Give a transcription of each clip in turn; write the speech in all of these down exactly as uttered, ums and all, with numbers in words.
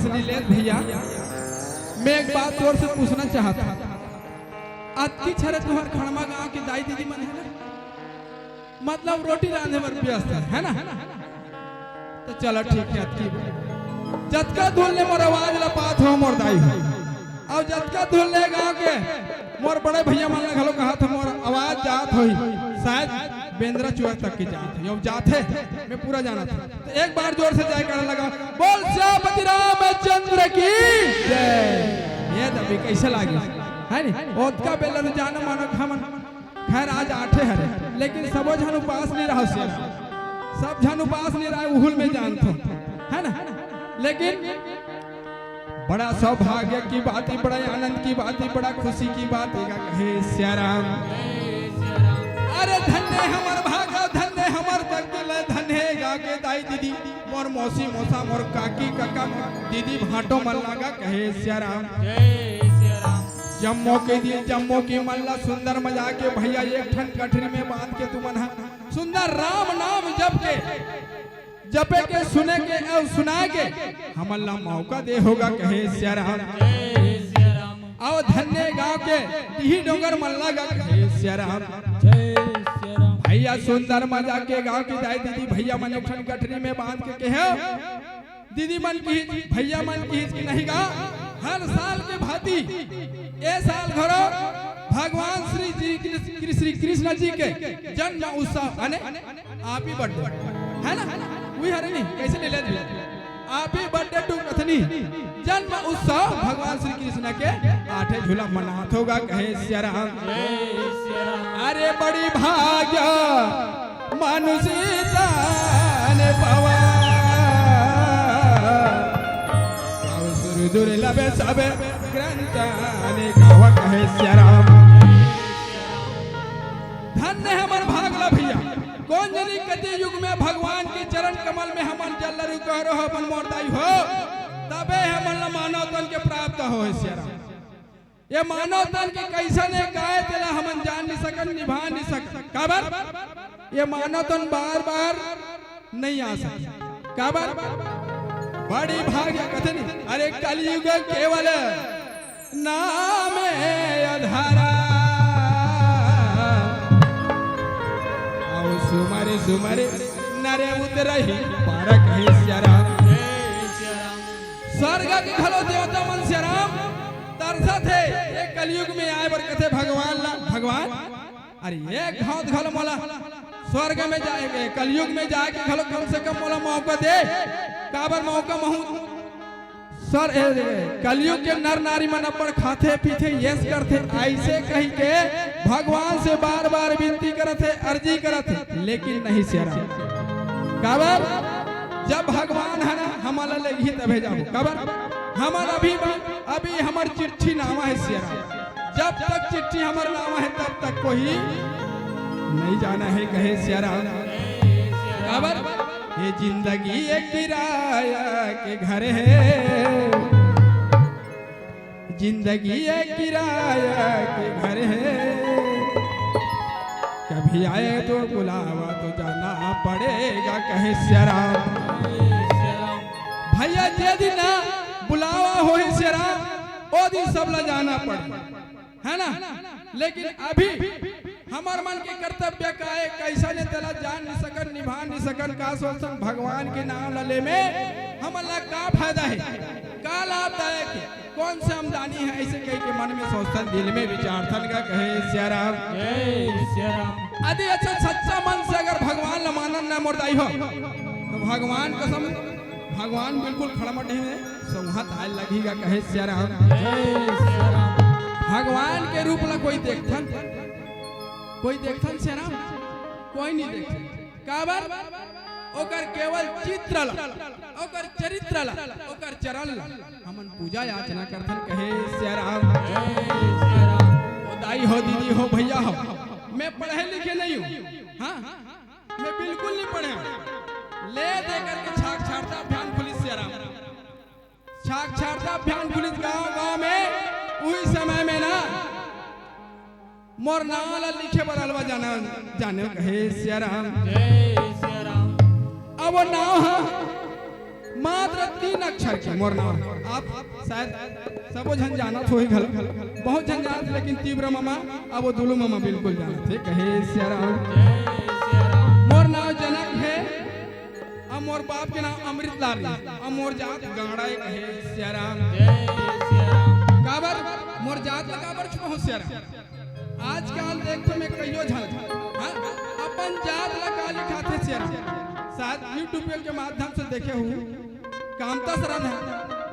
नीलेश भैया, मैं एक बात तोर से पूछना चाहत हूँ। अतकी छरे तुहर खड़मा गांव के दाई दीदी मन है ना, मतलब रोटी रांधे बर व्यस्त है, है ना? तो चला ठीक है, अतकी जतका दूर ले मोर आवाज ला पात हो मोर दाई हो, अउ जतका दूर ले गांव के मोर बड़े भैया मन ला घलो कहा था मोर आवाज जात होही, शायद बेंदरा चुआ तक की जात होही, अब जात है, मैं पूरा जाना था। तो एक बार जोर से जयकारा लगा, बोल सियापति रामचंद्र की जय। ये दबी कैसे लागे, है नी? ओतका बेला तो जाना मानो हमन खैर आज आठे हरे, लेकिन सबो झन उपास नहीं रहो सियाराम, सब झन उपास नहीं रहे, उहुल में जानथो, है ना? लेकिन बड़ा सौभाग्य की बात ही, बड़ा आनंद की बात ही, बड़ा खुशी की बात है, कहे सियाराम। अरे धन्य हमर भागा, धन्य हमर दकिल, धन्य गा के दाई दीदी, मोर मौसी मौसा, मोर काकी काका, दीदी भाटो मन लागा, कहे सियाराम। जम्मो के दिन जम्मो के मन ला सुंदर मजा के भैया एक ठन गठरी में बांध के तुमन ह सुंदर राम नाम जप के, जपे के, सुने के अउ सुनाए के हमन ला मौका दे होगा, कहे सियाराम। अउ धन्य गांव के डीही डोंगर मन लागा, कहे सियाराम। भैया सुंदर मजा के गांव की दाई दीदी भैया मन एक ठन गठरी में बांध के कहे, दीदी मन की, भैया मन की कि नहीं गा, हर साल के भांति ए साल घलो भगवान श्री जी कृष्ण, श्री कृष्ण जी के जन्म उत्सव अने Happy birthday, है ना? वही हरे नहीं, कैसे ले लेते? Happy birthday to कथनी, जन्म उत्सव भगवान श्री कृष्ण के आठे झूला मनात होगा, कहे सियाराम। अरे बड़ी भाग्य मानुष तन पावा, अउ सुर दुर्लभ सब ग्रंथ अने गावा, कहे सियाराम। धन्य हमर भाग ला भैया, कोन जनी कति युग में भगवान के चरण कमल में हमन जल रुका रहो, अपन मोर दाई हो, तबे हमन ला मानव तन के प्राप्त हो सियाराम। ये मानव तन के कैसन हे, काय तेला हमन जान नहीं सकन, निभा नहीं सकन। काबर? ये मानव तन बार-बार नहीं आ सकन। काबर? बड़ी भाग्य कथे नहीं। अरे कलयुग केवल नाम आधारा। अउ सुमरि सुमरि नर उतरही पार, कहे सियाराम। स्वर्ग के घलो देवता मन सियाराम तरसत हे, ये कलयुग में आए बर कथे भगवान ला, भगवान, अरे एक घात घलो मोला स्वर्ग में जाए के, कलयुग में जाए के घलो कम से कम मोला मौका दे। काबर मौका महू सर, ए, कलयुग के नर नारी मन अब्बड़ खाथे पीथे, यश करथे, ऐसे कही के भगवान से बार बार विनती करत हे, अर्जी करत हे, लेकिन नहीं सियाराम। काबर? जब भगवान है ना, हमन ला लेगही तभे जाबो। काबर? हमन अभी, अभी हमर चिट्ठी नावा है सियाराम। जब तक चिट्ठी हमर नावा है, तब तक कोई नहीं जाना है, कहे सियाराम। काबर? ये जिंदगी एक किराया के घर है, जिंदगी एक किराया के घर है, कभी आए तो बुलावा तो जाना पड़ेगा, कहे सियाराम। भैया, जे दिन ना बुलावा होही सियाराम, ओ दिन सब ला जाना पड़े, है ना? लेकिन अभी हमर मन के कर्तव्य का है, कैसा ने तेला जान नहीं सकन, निभा नहीं सकन, का सोचन भगवान के नाम ला ले में हमन ला का फायदा है, का लाभदायक है, कौन से आमदनी है, ऐसे कह के मन में सोचथन, दिल में विचारथन का कहे सियाराम। जय सियाराम। अदि अच्छा सच्चा मन से अगर भगवान ला मानन ना मोर दाई हो, तो भगवान कसम, भगवान बिल्कुल खड़मट नहीं है, सौंहत आए लगही का कहे सियाराम। जय सियाराम। भगवान के रूप ला कोई देखथन, कोई देखथन सियाराम, कोई नहीं देखथन। काबर? ओकर केवल चित्र ला, ओकर चरित्र ला, ओकर चरण ला हमन पूजा याचना करथन, कहे सियाराम। जय सियाराम। ओ दाई हो, दीदी हो, भैया हो, मैं पढ़े लिखे नहीं हूँ, हाँ, मैं बिल्कुल नहीं पढ़े हूँ। ले दे करके साक्षरता अभियान खुलिस सियाराम, साक्षरता अभियान खुलिस गांव गांव में, उही समय में ना मोर नाव ला लिखे बर अलवा जाना, जाने कहे सियाराम। जय सियाराम। अब वो नाव ह मात्र तीन अक्षर के मोर नाम। आप शायद सबो झन जानत होही घलो, बहुत झन जानत, लेकिन तीव्र ममा अब वो दुलू ममा बिल्कुल जानत हे। कहे सिया राम। मोर नाम जनक हे, अब मोर बाप के नाम अमृतलाल हे, अब मोर जात गांड़ा हे। कहे सिया राम। काबर मोर जात ला काबर छुपाहूं सिया राम? आजकल देखथों मैं कइयो झन, हाँ, अपन जात ला का लिखाथे सिया राम? शायद YouTube के माध्यम से देखे हू, कामता सरन हे,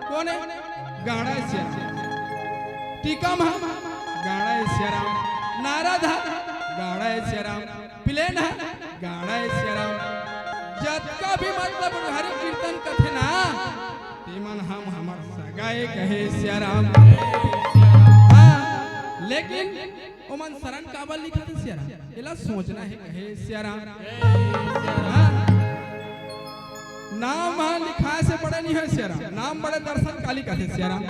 कोन हे? गांड़ा हे सिया राम। टीकम हे, गांड़ा हे सिया राम। नारद हे, गांड़ा हे सिया राम। प्लेन हे, गांड़ा हे सिया राम। जतका भी मतलब हरि कीर्तन कथे ना, तेमन हम हमर सगा ए। कहे सिया राम। हाँ, लेकिन ओमन सरन काबर लिखत हे सिया राम? एला सोचना हे। कहे सिया राम। हाँ, नाम ह लिखाय से बड़े नहीं होय सिया राम, नाम बड़े दर्शन काली कथे सिया राम।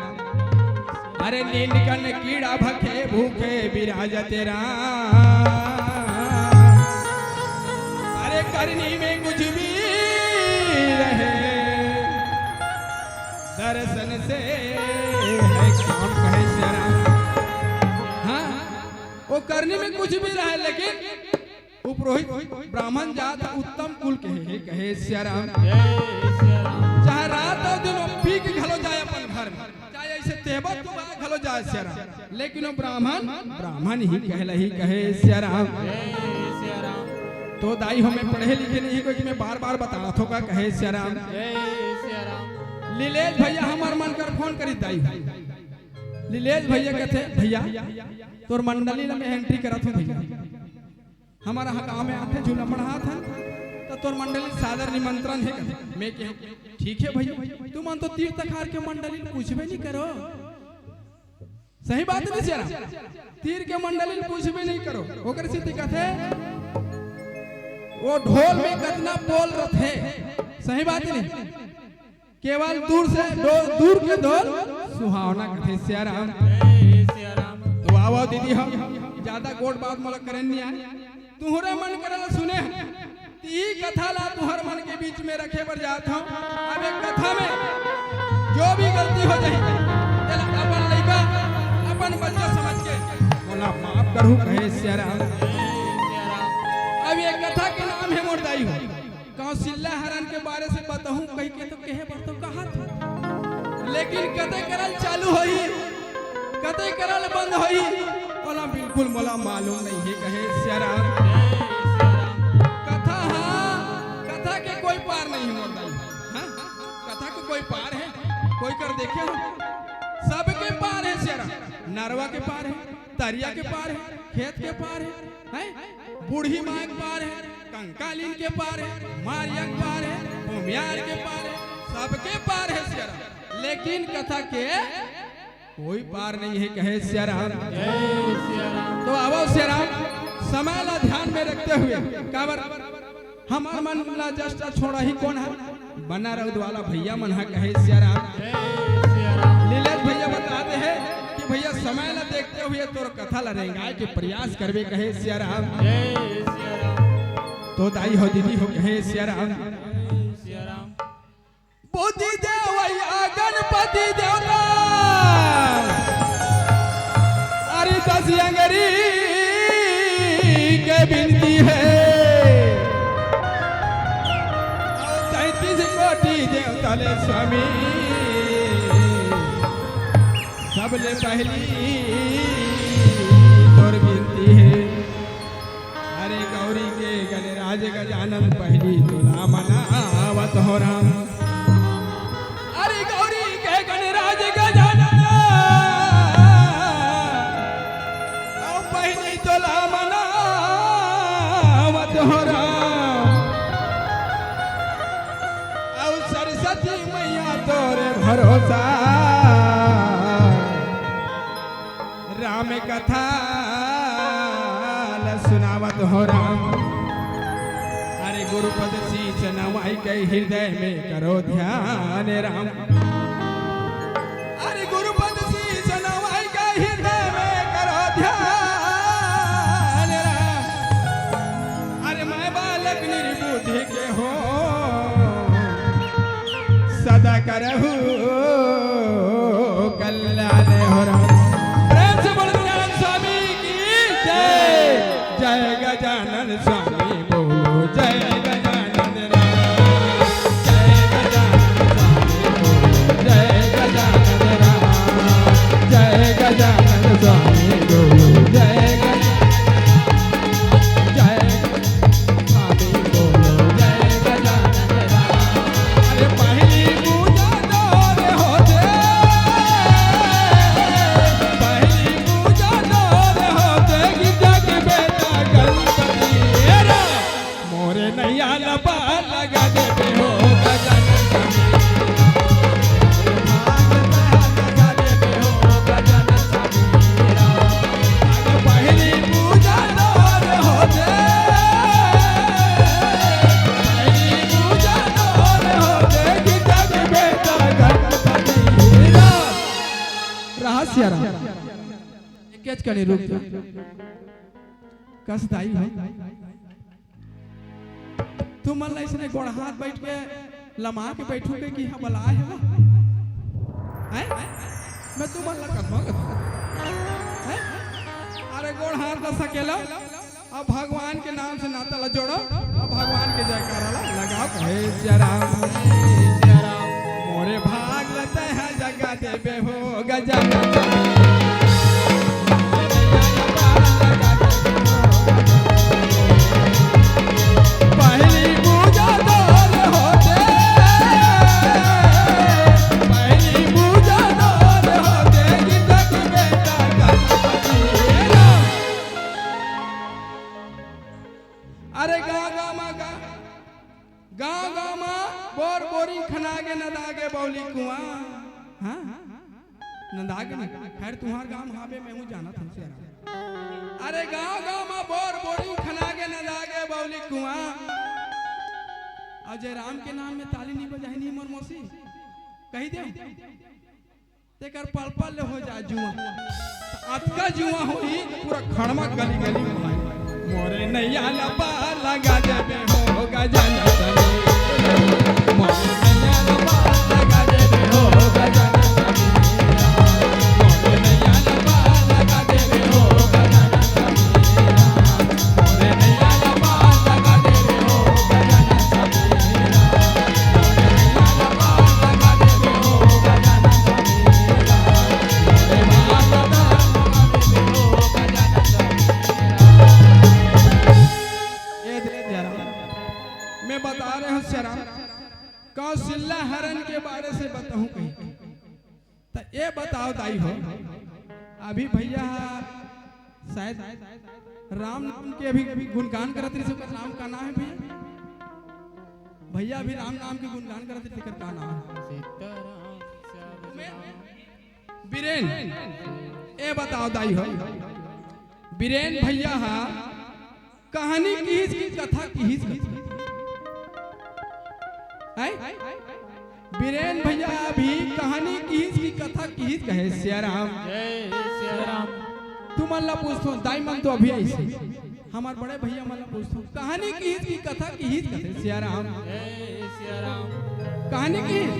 अरे नींद कन कीड़ा भखे भूखे बिराजते राम। अरे करनी में कुछ भी रहे, दर्शन से है काम। कहे सिया राम। हाँ, वो करनी में कुछ भी रहे, लेकिन वो पुरोहित ब्राह्मण जात उत्तम कुल के हे। कहे सिया राम। चाहे रात अउ दिन वो पी के घलो जाय अपन घर में, चाहे ऐसे तेबत तो घलो जाय सिया राम, लेकिन वो ब्राह्मण ब्राह्मण ही कहलही। कहे सिया राम। तो दाई हो, मैं पढ़े लिखे नहीं, कोई मैं बार बार बतात हों का। कहे सिया राम। लीलेश भैया हमर मन कर फोन करिस दाई। लीलेश भैया कथे, भैया तोर मंडली ला मैं entry करत हों भैया, हमर ह गांव में आथे झूला पढ़ात हन, त तोर मंडली सादर निमंत्रण हे कथे। मैं कहें ठीक हे भैया, तुमन तो तीर तखार के मंडली ल पूछबे नहीं करो। सही बात नहीं सिया राम? तीर के मंडली ल पूछबे नहीं करो। ओकर सेती कथे वो ढोल में कतना पोल रथे। सही बात नहीं? केवल दूर से ढोल, दूर के ढोल सुहावना कथे सिया राम। तो आवव दीदी, हम ज्यादा गोठ बात मोला करन नहीं आय, तुंहरे मन करे ला सुने हन। त ई कथा ला तुंहर मन के बीच में रखे बर जात हों। अब एक कथा में जो भी गलती हो जाही, तेला अपन लइका, अपन बच्चा समझ के मोला माफ करहू। कहे सिया राम। अब ये कथा के नाम हे मोर दाई हो। कौसिल्या हरण के बारे से बताहूं कहिके तो कहे बर तो कहत हों, लेकिन कते करल चालू होही, कते करल बंद होही, ओला बिल्कुल मोला मालूम नहीं हे। कहे सिया राम। कथा हा, कथा के कोई पार नहीं हे मोर दाई। हाँ? कथा के कोई पार हे? कोई कर देखे हो? सबके पार हे सिया राम। नरवा के पार हे, तरिया के पार हे, खेत के पार हे, हैं? बूढ़ी माय के पार हे, कंकालीन के पार हे, मारिया के पार हे, भूमियार के पार हे, सबके पार हे सिया राम, लेकिन कथा के कोई पार नहीं हे। कहे सिया राम। तो आवव सिया राम, समय ला ध्यान में रखते हुए, काबर हमर मन ला just छोड़ा ही कोन हे? बना रउद वाला भैया मन ह। कहे सिया राम। लीलेश भैया बता दे हे कि भैया समय ला देखते हुए तोर कथा ला रेंगाय के प्रयास करबे। कहे सिया राम। तो दाई हो दीदी हो। कहे सिया राम। बुद्धि देवैया गणपति देवता, अरे दस अंगरी के बिनती हे, तैंतीस कोटि देवता ले स्वामी, सबले पहिली तोर बिनती हे। अरे गौरी के गणराज गजानन पहिली तोला मनावत हों राम। अरे गौरी के गणराज गजानन, अउ पहिली तोला मनावत हों राम। अउ सरस्वती मैया तोरे भरोसा, राम कथा ल सुनावत हों राम। अरे गुरुपद शीश नवाई के हृदय में करो ध्यान राम। अरे गुरुपद शीश नवाई के हृदय में करो ध्यान राम। अरे मैं बालक निर्बुद्धि के हों, करहु कल्याण हो राम। प्रेम से बोल गजानन स्वामी की जय। जय गजानन स्वामी बोलो, जय गजानन राम। जय गजानन स्वामी बोलो, जय गजानन राम। जय गजानन स्वामी बोलो, जय गजानन राम। जय स्वामी बोलो जय गजानन राम। अरे पहली पूजा तोर होथे, पहली पूजा तोर होथे कि जग बेटा गणपति। हे राम, मोरे नैया ल पार लगा देबे हो गजानन स्वामी। भाग लगा देबे हो गजानन स्वामी। आज पहली पूजा तोर होथे, पहली पूजा तोर होथे कि जग बेटा गणपति। रहस्य रहा। एकेच कनी रुक जा। कस दाई हो। तुमन ला इसने गोड़ हाथ बैठ के लमा के बैठू के कि हाँ बलाए हे वो? हैं? मैं तुमन ला कथवा कथवा। हैं? अरे गोड़ हाथ ला सकेलो। अब भगवान के नाम से नाता ला जोड़ो। अब भगवान के जयकारा ला लगाओ। हे सिया राम, हे सिया राम। मोरे भाग ल तैं ह जगा देबे हो गजानन। पहली पूजा तोर होथे, पहली पूजा तोर होथे कि जग बेटा गणपति। अरे गाँव गाँव मा गा-, गाँव गाँव मा बोर बोरिंग खना गे नंदा गे बौली कुआँ। हाँ? नंदा गे नहीं। खैर, तुम्हार गाँव हावे, मैं हूँ जानत हूँ शेरा। अरे गाँव गाँव मा बोर बोरिंग खना गे नंदा गे बौली कुआँ। अउ जय राम के नाम में ताली नहीं बजाही नहीं मोर मौसी। कही दे। तेकर पल पल ले हो जाए जुआँ। अतका जुआँ होही, पूरा खड़मा गली गली में भाई। मोरे नैया ल पार लगा देबे हो गजानन स्वामी। मोरे नैया ल पार लगा देबे हो गजानन स्वामी। मोरे नैया ल पार लगा देबे हो गजानन स्वामी। मैं बता रहे हूँ शेरा, कौशिल्या हरण के बारे से बताऊं कहीं। त ए बताओ दाई हो, अभी भैया हा शायद राम नाम के अभी गुणगान करत रहिस, ओकर नाम का नाम है भैया? भैया अभी राम नाम के गुणगान करत रहिस, तेकर का नाम है? सीताराम, श्याम राम। बीरेन, ए बताओ दाई हो, बीरेन भैया हा कहानी किहिस कि कथा किहिस? हैं? बीरेन भैया अभी कहानी किहिस कि कथा किहिस कहे सिया राम। जय सिया राम। तुमन ला पूछथों, दाई मन तो अभी आइस हे। हमर बड़े भैया मन ला पूछथों, कहानी किहिस कि कथा किहिस कहे सिया राम। जय सिया राम। कहानी किहिस?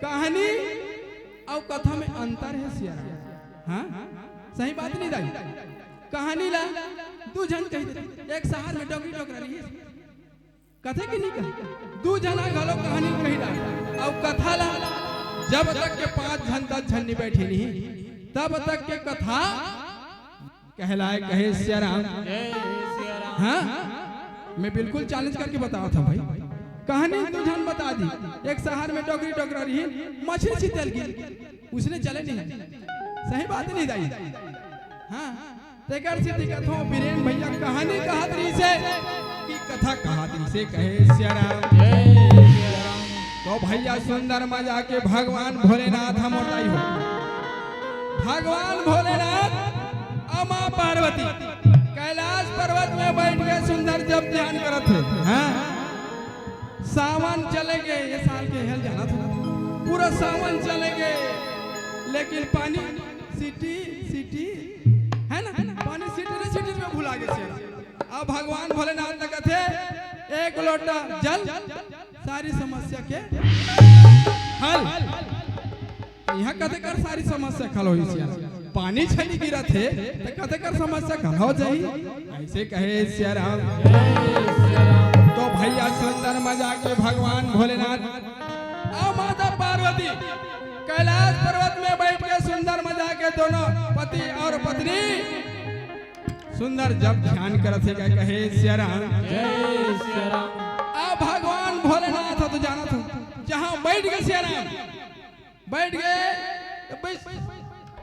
कहानी अउ कथा में अंतर हे सिया राम। हाँ? सही बात नहीं दाई? कहानी ला दू झन कहि देथे, एक सहर में डोकरी डोकरा रहिस। कथे कि नहीं कहे? दू झन घलो कहानी कहि डारे। अउ कथा ला जब तक के पांच झन, दस झन नहीं बैठे नहीं, तब तक के कथा कहलाए कहे सिया राम। जय सिया राम। हाँ? मैं बिल्कुल challenge करके बतावत हूँ भाई। कहानी दू झन बता दी, एक सहर में डोकरी डोकरा रहिन, मछरी छिते ल गिन, उसने चले नहीं। सही बात नहीं दाई? हाँ, तेकर सेती कथों बीरेन भैया कहानी कहत रहिस हे कि कथा कहत रहिस हे कहे सिया राम। जय सिया राम। तो भैया सुंदर मजा के भगवान भोलेनाथ हमर दाई हो। भगवान भोलेनाथ अउ माँ पार्वती कैलाश पर्वत में बैठ के सुंदर जब ध्यान करत हे। हाँ? सावन चले गे, ये साल के हेल जाना था, पूरा सावन चले गे, लेकिन पानी सिटी सिटी, है ना, पानी सिटी ने सिटी में भुला गे सिया राम। अब भगवान भोलेनाथ ने कथे, एक लोटा जल सारी समस्या के हल। इहाँ कतेक कर सारी समस्या खल होही सियाराम। पानी छनी गिरत हे, त कतेक कर समस्या खल हो जाही। अइसे कहे सियाराम। तो भइया सुंदर मजा के भगवान भोलेनाथ अउ माता पार्वती कैलाश पर्वत में बइठ के सुंदर मजा के दोनों पति अउ पत्नी सुंदर जप ध्यान करत हे, का कहे सियाराम। जय सियाराम। अउ भगवान भोलेनाथ हो तो जानत हो, जहाँ बइठ गे सियाराम, बइठ गे, त बस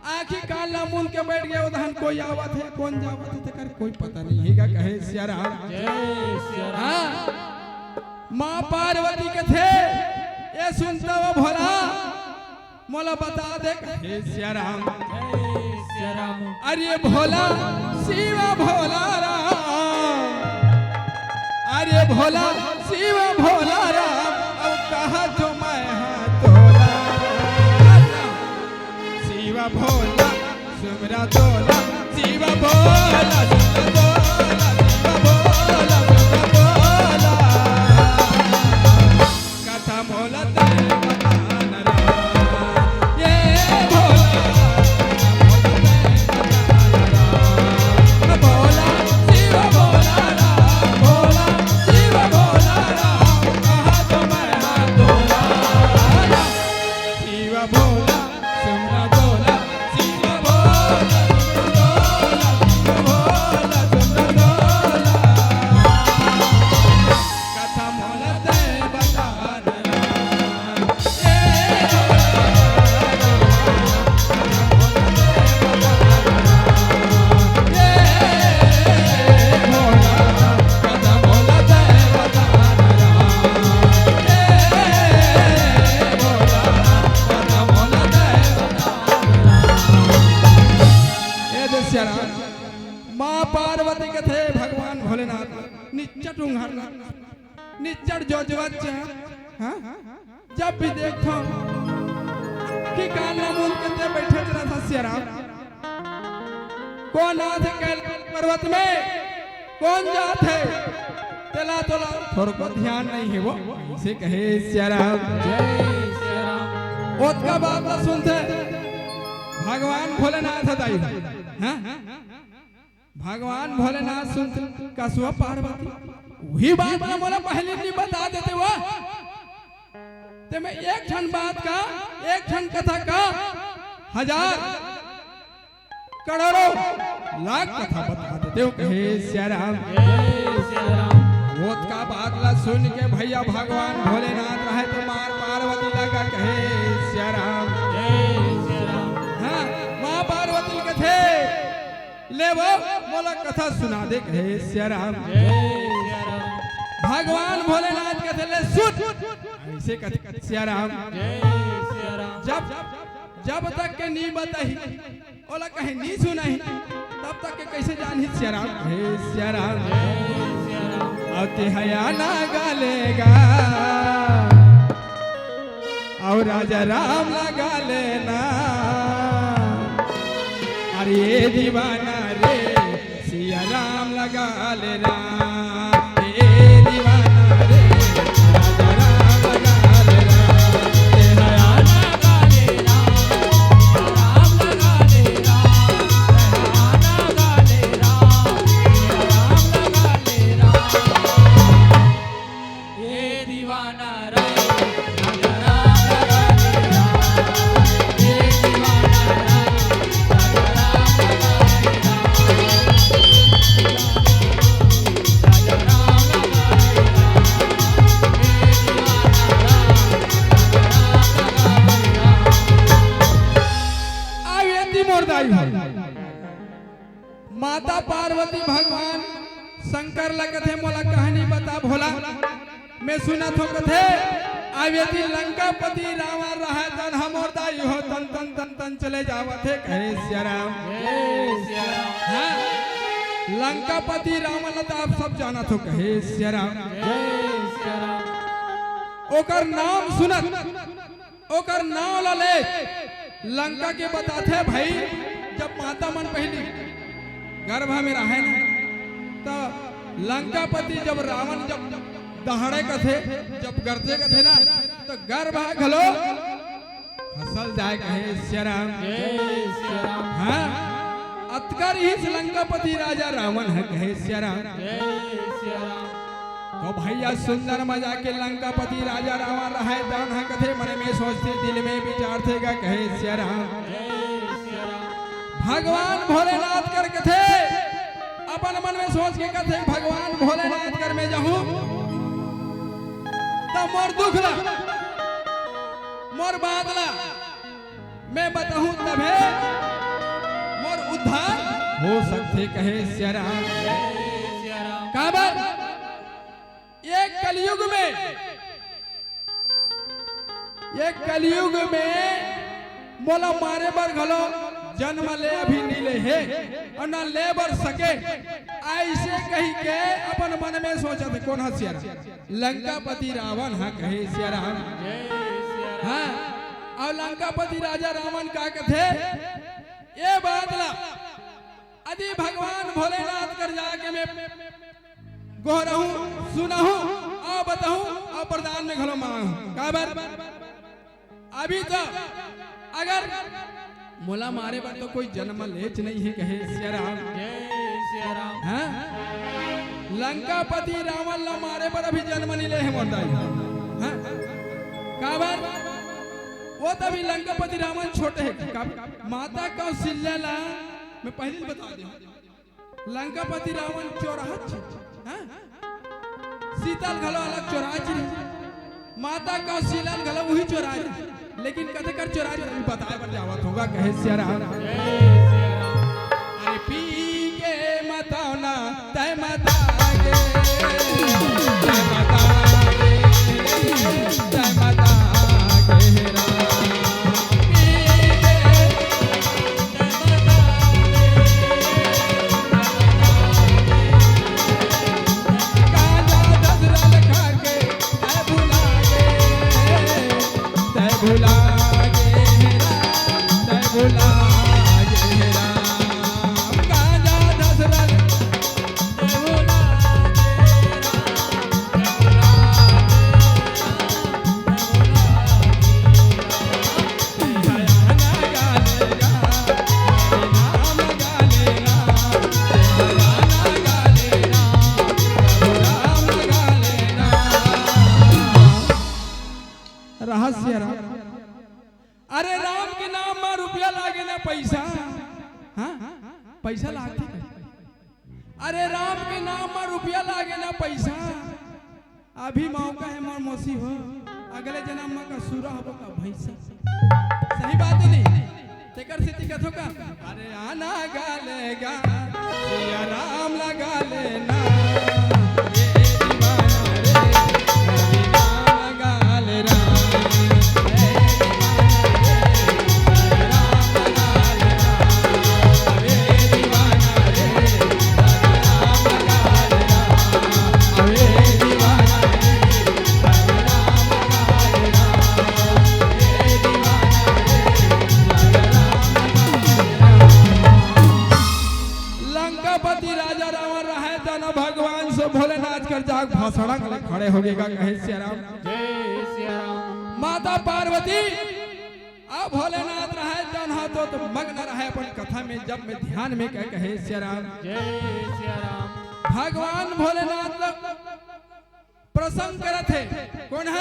आँखी कान ला मूंद के बइठ गे, उधन कोई आवत हे, कोन जावत हे, तेकर कोई पता नइ हे, का कहे सियाराम। जय सियाराम। हाँ, माँ पार्वती कथे, ए सुनत हस भोला, मोला बता दे, हे सियाराम। जय सियाराम। अरे भोला शिव भोला राम, अरे भोला शिव भोला राम, अब कहाँ जो मैं हाँ तोला। शिव भोला सुमरा तोला, शिव भोला सुमरा तोला, शिव भोला सुमरा तोला। कथा मोला तैं बता ना राम, ए भोला। भोला, शिव भोला राम, भोला, शिव भोला राम, कहाँ तो मैं हाँ तोला। शिव भोला, सुमरा तोला, शिव भोला, सुमरा तोला, शिव भोला, सुमरा तोला। कथा मोला तैं बता ना राम। ए दे सियाराम, माँ पार्वती कथे भगवान भोलेनाथ निच्चट उंघर, निच्चट जोजवत, हाँ? जब भी देखथों कि कान ला मूंद के तैं बइठे रहिथस सियाराम। कोन आथे कैलाश पर्वत में, कोन जाथे, तेला तोला थोरको ध्यान नइ हे वो। अइसे कहे सियाराम। जय सियाराम। ओतका बात ला सुनथे भगवान भोलेनाथ दाई। हाँ? भगवान भोलेनाथ सुनथे, कस वो पार्वती, उही बात ला मोला पहिली नइ बता देते वो। तैं मैं एक ठन बात का, एक ठन कथा का हजार, करोड़ों, लाख कथा बता देते हो, कहे सियाराम। जय सियाराम। ओतका बात ला सुन के भइया भगवान भोलेनाथ रहे तो माँ पार्वती ला कहे सियाराम। जय सियाराम। हाँ, माँ पार्वती कथे, ले वो मोला कथा सुना दे, कहे सियाराम। जय सियाराम। भगवान भोलेनाथ कथे, ले सुन। अइसे कथे सियाराम। जय सियाराम। जब, जब तक के नइ बताही, ओला कहीं नइ सुनाही, तब तक के कइसे जानही सियाराम। हे सियाराम। जय सियाराम। अउ ते हया ना गालेगा, अउ राजा राम लगा लेना। अरे दीवाना रे, सिया राम लगा लेना। ए दीवाना रे, राजा राम लगा लेना। ए हया ना गालेना, राम लगा लेना। ए हया ना गालेना, राम लगा लेना। ए दीवाना रे, राजा राम लगा लेना। ए दीवाना रे, राजा राम लगा लेना। राजा राम लगा लेना। ए दीवाना रे, राजा राम लगा लेना। आवे ती मोर दाई हो। माता पार्वती भगवान शंकर ला कथे, मोला कहानी बता भोला, मैं सुनत हों कथे। अब यदि लंकापति रावण रहे तन हमर दाई हो तन तन तन तन चले जावत हे, कहे सियाराम। जय सियाराम। हाँ, लंकापति रावण ला तो आप सब जानत हो, कहे सियाराम। जय सियाराम। ओकर नाम सुनत ओकर नाव ला ले लंका के बताथे भाई, जब माता मन पहिली गर्भ में रहे ना, त लंकापति जब रावण जब दहाड़े कथे, जब गरजे कथे ना, त गर्भ ह घलो असल जाय कहे सिया राम। जय सिया राम। हाँ, अतका रिहिस लंकापति राजा रावण ह कहे सिया राम। जय सिया राम। तो भैया सुंदर मजा के लंकापति राजा रावण रहय, तौन ह कथे, मन में सोचथे, दिल में विचारथे गा कहे सिया राम। जय सिया राम। भगवान भोलेनाथ कर कथे, अपन मन में सोच के कथे, भगवान भोलेनाथ कर में जाहूं, त मोर दुख ला, मोर बात ला मैं बताहूं, तभे मोर उद्धार हो सकथे कहे सिया राम। काबर? ये कलयुग में, ये कलयुग में मोला मारे बर घलो जन्म ले अभी नइ ले हे, अउ ना ले बर सके, अइसे कहि के अपन मन में सोचत हे। कोन ह सिया राम? लंकापति रावण ह कहे सिया राम। हाँ, अउ लंकापति राजा रावण का कथे, ये बात ला यदि भगवान भोलेनाथ कर जाके मैं गोहरहूं, सुनहूं, अउ बताहूं, अउ वरदान में घलो मांगहूं। काबर? अभी तो अगर मोला मारे बर तो कोई जन्म लेच नइ हे कहे सिया राम। जय सिया राम। हाँ? लंकापति रावण ला मारे बर अभी जन्म नइ ले हे मोर दाई। हाँ? काबर? वो तो अभी लंकापति रावण छोटे हे। काबर? माता कौशल्या ला मैं पहिली बता देहूं। लंकापति रावण चोराच, हाँ? सीता ल घलो अलग चोराच रही, माता कौशल्या ल घलो उही चोराच रही, लेकिन कते कर चोराच रही, बताय बर जावत हंव गा कहे सिया राम। अरे पी के मतौना तय मता गे, तय मता गे, तय मता गे राम। पी के रहस्य राम। अरे राम के नाम म रुपया लागे ना पैसा, हाँ? पैसा लागथे का? अरे राम के नाम म रुपया लागे ना पैसा। अभी मौका हे मोर मौसी हो, अगले जनम म का सुरा होबो का भैंसा। सही बात हे नहीं? तेकर सेती कथो का, अरे आना गा ले गा, सिया राम लगा लेना। ये दीवाना रे, हरे राम लगा ले राम। लंकापति राजा रावण रहय, त न भगवान से भोलेनाथ कर जाग भाषण ले खड़े हो गे गा, कहे सिया राम। जय सिया राम। माता पार्वती अउ भोलेनाथ रहय, तौन ह तो, तो मग्न रहय अपन कथा में, जप में, ध्यान में, कहे, कहे सिया राम। जय सिया राम। भगवान भोलेनाथ ल प्रसन्न करत हे। कोन ह?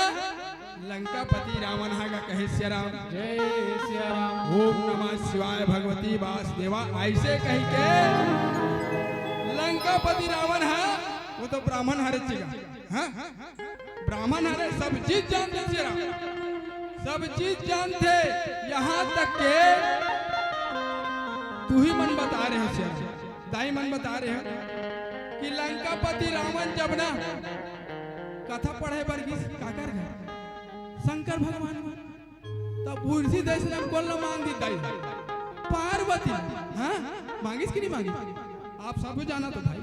लंकापति रावण ह गा, कहे सिया राम। जय सिया राम। ओम नमः शिवाय भगवती वासुदेवा, अइसे कहि के लंकापति रावण ह, वो तो ब्राह्मण हरे गा। हाँ? ब्राह्मण हरे, सब चीज जानथे सिया राम, सब चीज जानथे। यहाँ तक के तुही मन बता रहे हो सिया राम, दाई मन बता रहे हो कि लंकापति रावण जब ना कथा पढ़े बर गिस काकर घर, शंकर भगवान। तब उर्सी देश ले कोन ला मांग दी दाई? पार्वती। हाँ, मांगिस कि नहीं मांगिस? आप सब जानत हो भाई।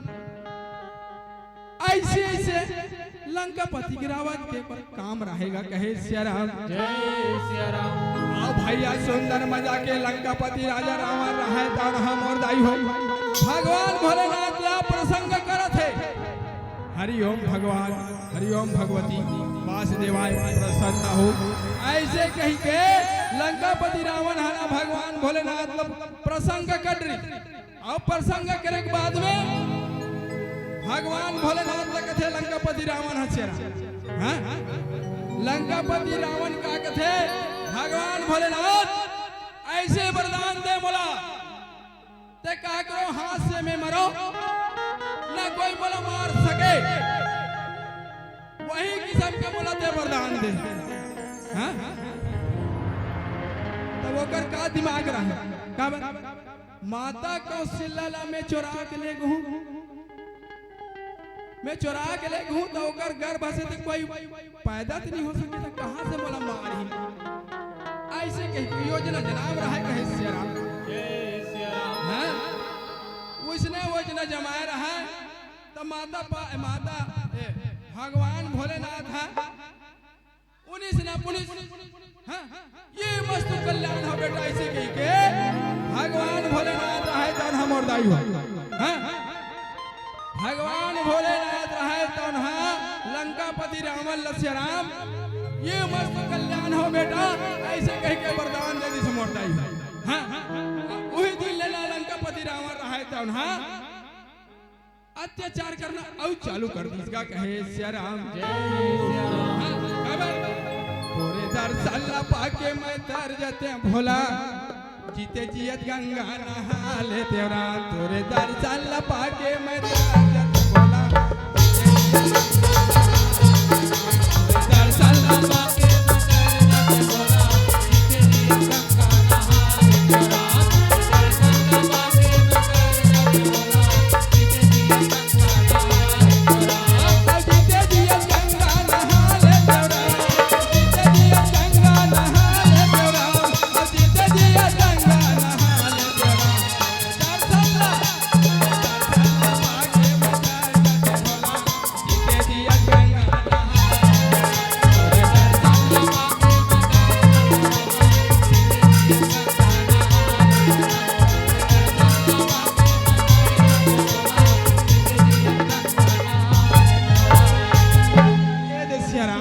अइसे, अइसे लंकापति गिरावत के काम रहे गा, कहे सिया राम। जय सिया राम। अउ भैया सुंदर मजा के लंकापति राजा रावण रहय, तौन ह मोर दाई हो। भगवान भोलेनाथ ला प्रसन्न करत हे। हरि ओम भगवान, हरि ओम भगवती वासुदेवाय, प्रसन्न हो। अइसे कहि के लंकापति रावण ह ना भगवान भोलेनाथ ल प्रसंग कर रही। अब प्रसंग करे के बाद में भगवान भोलेनाथ ल कथे लंकापति रावण ह शेरा। हाँ? लंकापति रावण का कथे, भगवान भोलेनाथ ऐसे वरदान दे मोला, ते काकरो हाथ से मैं मरो, ना कोई मोला मार सके, वही किसम के मोला ते वरदान दे। हाँ? तब ओकर का दिमाग रहा? का बा-, माता कौशल्या ला मैं चोरा के ले गहूँ, मैं चोरा के ले गहूँ, त ओकर गर्भ से तो कोई पैदा तो नहीं हो सके, त कहाँ से मोला मारही? ऐसे कह के योजना जनाव रहा है, कहे सिया राम। जय सिया राम। हाँ? उसने योजना जमाए रहा है, त माता पा-, माता, ए, भगवान भोलेनाथ है, उन्नीस ना पुलिस, हाँ? ये मस्त कल्याण हो बेटा, ऐसे कह के भगवान भोलेनाथ रहे तौन हा मोर दाई हो। हाँ? भगवान भोलेनाथ रहे तौन हा लंकापति रावण ल सिया राम, ये मस्त कल्याण हो बेटा, ऐसे कह के वरदान दे दिस मोर दाई हो। हाँ? वही दिन ले ना लंकापति रावण रहे तौन हा अत्याचार करना अउ चालू कर दिस गा, कहे सिया राम। जय सिया राम। हाँ, काबर? तोरे दर्शन ला पाके मैं तर जते भोला, जीते जियत गंगा नहा ले तेरा। तोरे दर्शन ला पाके मैं तर जते भोला, दर्शन ला पाके मैं तर जते भोला, जीते जियत गंगा नहा ले तेरा। ये दे सिया राम।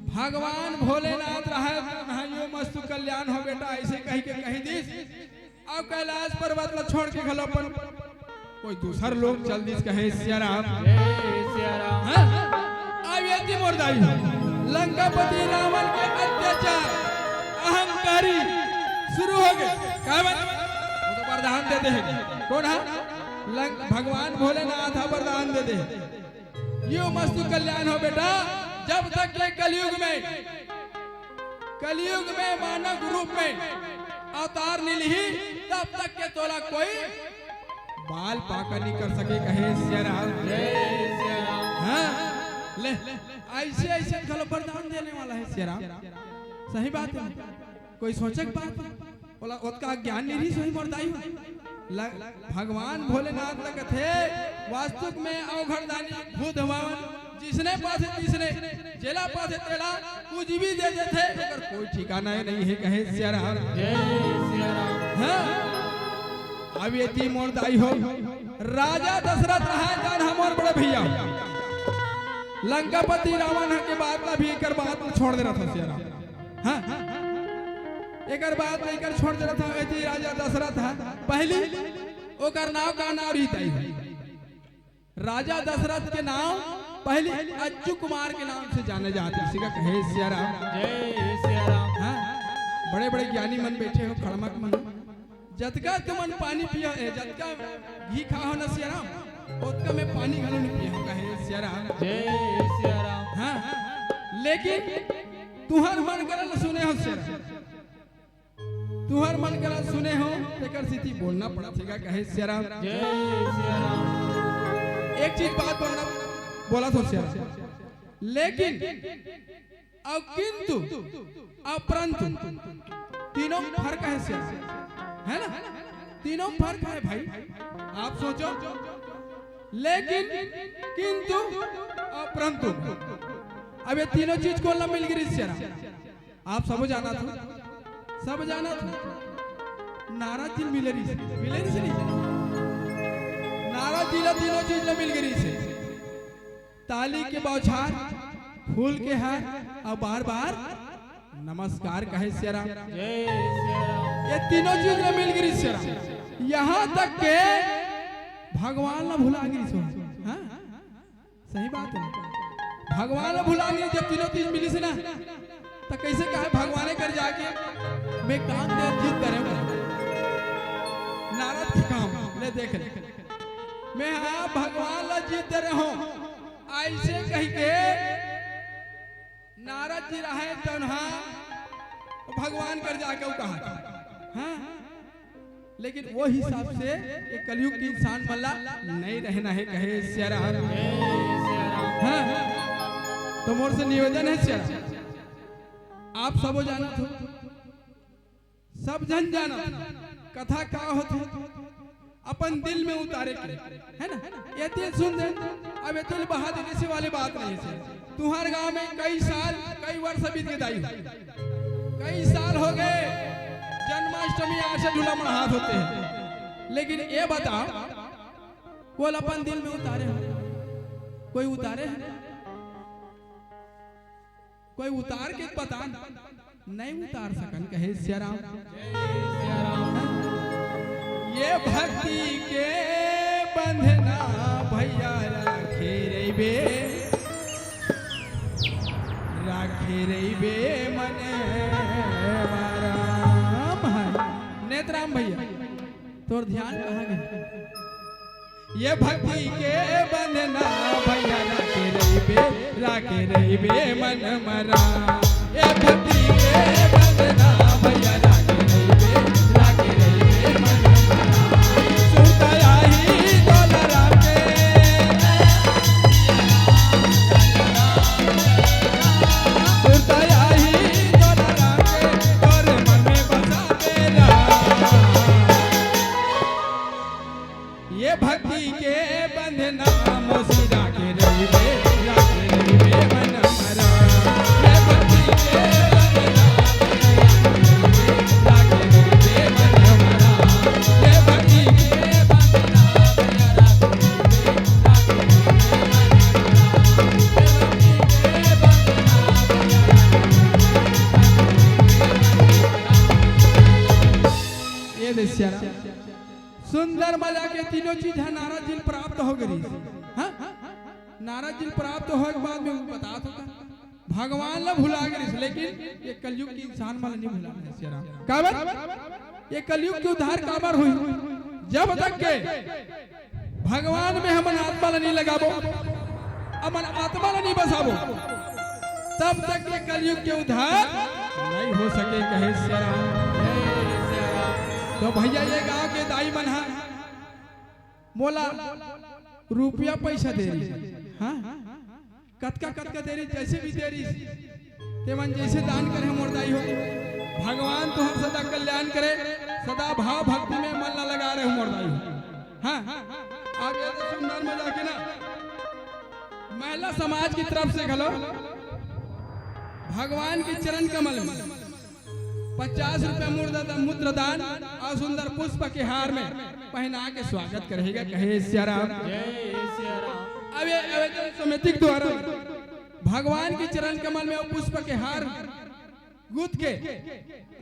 भगवान भोलेनाथ रहे तो नहाइयो मस्तु कल्याण हो बेटा, ऐसे कह के कही दिस। अब कैलाश पर्वत ला छोड़ के घलो अपन कोई दूसर लोग चल दिस, कहे सिया राम। जय सिया राम। हाँ? अब ये थी मोर दाई हो। लंकापति रावण के अत्याचार, अहंकारी शुरू हो गए। का बन? वो तो वरदान देते हैं। कौन है? लंक-, भगवान भोलेनाथ है, वरदान देते हैं। यो मस्तु कल्याण हो बेटा, जब तक के कलयुग में, कलयुग में मानव रूप में अवतार नहीं लिही, तब तक के तोला कोई बाल पाका नहीं कर सके, कहे सिया राम। जय सिया राम। हाँ, ले, ऐसे, ऐसे घलो वरदान देने वाला है सिया राम। सही बात है, कोई सोचे के बात है? ओला ओतका ज्ञान नहीं रहिस होही मोर दाई हो। ल-, भगवान भोलेनाथ ल कथे, वास्तुक में अवघड़दानी भूत हवावन, जिसने पाथे तिसने, जेला पाथे तेला, कुछ भी दे देथे, ओकर कोई ठिकाना नहीं है, कहे सिया राम। जय सिया राम। हाँ? अब ये थी मोर दाई हो, राजा दशरथ रहा जान हमर बड़े भैया। लंकापति रावण के बात ला भी एकर बात ला छोड़ दे रहा था सिया राम। हाँ? एकर बात ला एकर छोड़ दे रहा था, ऐसे राजा दशरथ है। पहली ओकर नाव का नाव रही दाई हो। राजा दशरथ के नाव पहली अज्जू कुमार के नाम से जाने जाते, इसी का कहे सिया राम। जय सिया राम। हाँ, बड़े बड़े ज्ञानी मन बैठे हो, खड़मक मन। जतका तुमन पानी पिया, ए, जतका घी खा हो ना सिया राम, ओतका मैं पानी घलो नहीं पिया हो, कहे सिया राम। जय सिया राम। हाँ, लेकिन तुहर मन करल सुने हो सिया राम। तुहर मन करा सुने हो, तेकर सेती बोलना पड़त हे गा, कहे सिया राम। जय सिया राम। एक चीज बात बोलना, बोला तो सिया राम। लेकिन, अउ किंतु, अउ परंतु, तीनों फर्क है सिया राम, है ना? तीनों फर्क है भाई, आप सोचो। लेकिन, किंतु, अउ परंतु, अब ये तीनों चीज कोन ला मिल गे सिया राम? आप सबो जानत हो, सब जानत हो। नारद जी मिले रहिस, मिले रहिस नहीं? नारद जी ला तीनों चीज ला मिल गे रहिस। ताली के बौछार, फूल के हार, अउ बार बार नमस्कार कहे सियाराम। जय सियाराम। ये तीनों चीज ला मिल गिरी सियाराम, यहाँ तक के भगवान ला भुला गिरी सो। हाँ, सही बात हे, भगवान ला भुला गिरी। जब तीनों चीज मिलिस ना, त कइसे कहे भगवान कर जाके, मैं काम दे जीत करे हूँ। नारद के काम ले देख ले, मैं हाँ भगवान ला जीत दे रहे हूँ, ऐसे कह के नारद जी रहे तनहा, भगवान कर जाके उ कहा था। हाँ, लेकिन वो हिसाब से ये कलयुग के इंसान मन ला नहीं रहना हे कहे सियाराम। हाँ, तो मोर से निवेदन हे सियाराम, आप सबो जानत हो, सब झन जानत, कथा का होथे, अपन दिल में उतारे के, है ना? ये दिल सुन दे, अब ये दिल बहा दे, ऐसे वाली बात नहीं है। तुम्हारे गांव में कई साल, कई वर्ष बीत के दाई हो, कई साल हो गए, जन्माष्टमी आशा झूला मनात होते हैं, लेकिन ये बताओ, वो अपन दिल में उतारे हो, कोई उतारे है? कोई उतार के पता नहीं उतार सकन कहे सियाराम। ये भक्ति के बंधना भैया राखे रहिबे, राखे रहिबे मन माराम। नेतराम भैया, तोर ध्यान कहाँ गए? ये भक्ति के बंधना भैया राखे रहिबे, राखे रहिबे मन माराम। ये भक्ति के बंधना भैया राखे रहिबे, राखे रहिबे मन माराम। सुरता आही तोला राम के, सुरता आही तोला राम के, तोरे मन में बसा बेरा। ये भक्ति के बंधना मोसी राखे रहिबे, राखे रहिबे मन माराम। ये भक्ति के बंधना राखे रहिबे मन माराम। ये भक्ति के बंधना राखे रहिबे, राखे रहिबे मन माराम। ये भक्ति के बंधना ये दे सियाराम। सुंदर मजा के तीनों चीज ह नारद जी ल प्राप्त हो गई। हाँ? नारद जी ल प्राप्त होए के बाद में वो बतात होता, भगवान ला भुला गई, लेकिन ये कलयुग के इंसान मन ला नहीं भुला गई सियाराम। काबर? ये कलयुग के उद्धार काबर हुई? जब तक के भगवान में हमन आत्मा ला नहीं लगाबो, हमन आत्मा ला नहीं बसाबो, तब तक ये कलयुग के उद्धार नहीं हो सके, कहे सियाराम। तो भैया, ये गांव के दाई मन हा मोला रुपया पैसा दे रही, हाँ, कतका कतका दे रही, जैसे भी दे रही, ते मन जैसे दान करे मोर दाई हो, भगवान तुहर सदा कल्याण करे, सदा भाव भक्ति में मन ला लगा रहे मोर दाई हो। हाँ, आगे तो सुंदर मजा के ना, महिला समाज की तरफ से घलो भगवान के चरण कमल में पचास रुपया मुद्रा दा-, मुद्रा दान और सुंदर पुष्प के हार में पहना के स्वागत करेगा, कहे सियाराम। जय सियाराम। अब ये, अब ये जो समिति के द्वारा भगवान के चरण कमल में वो पुष्प के हार गूंथ के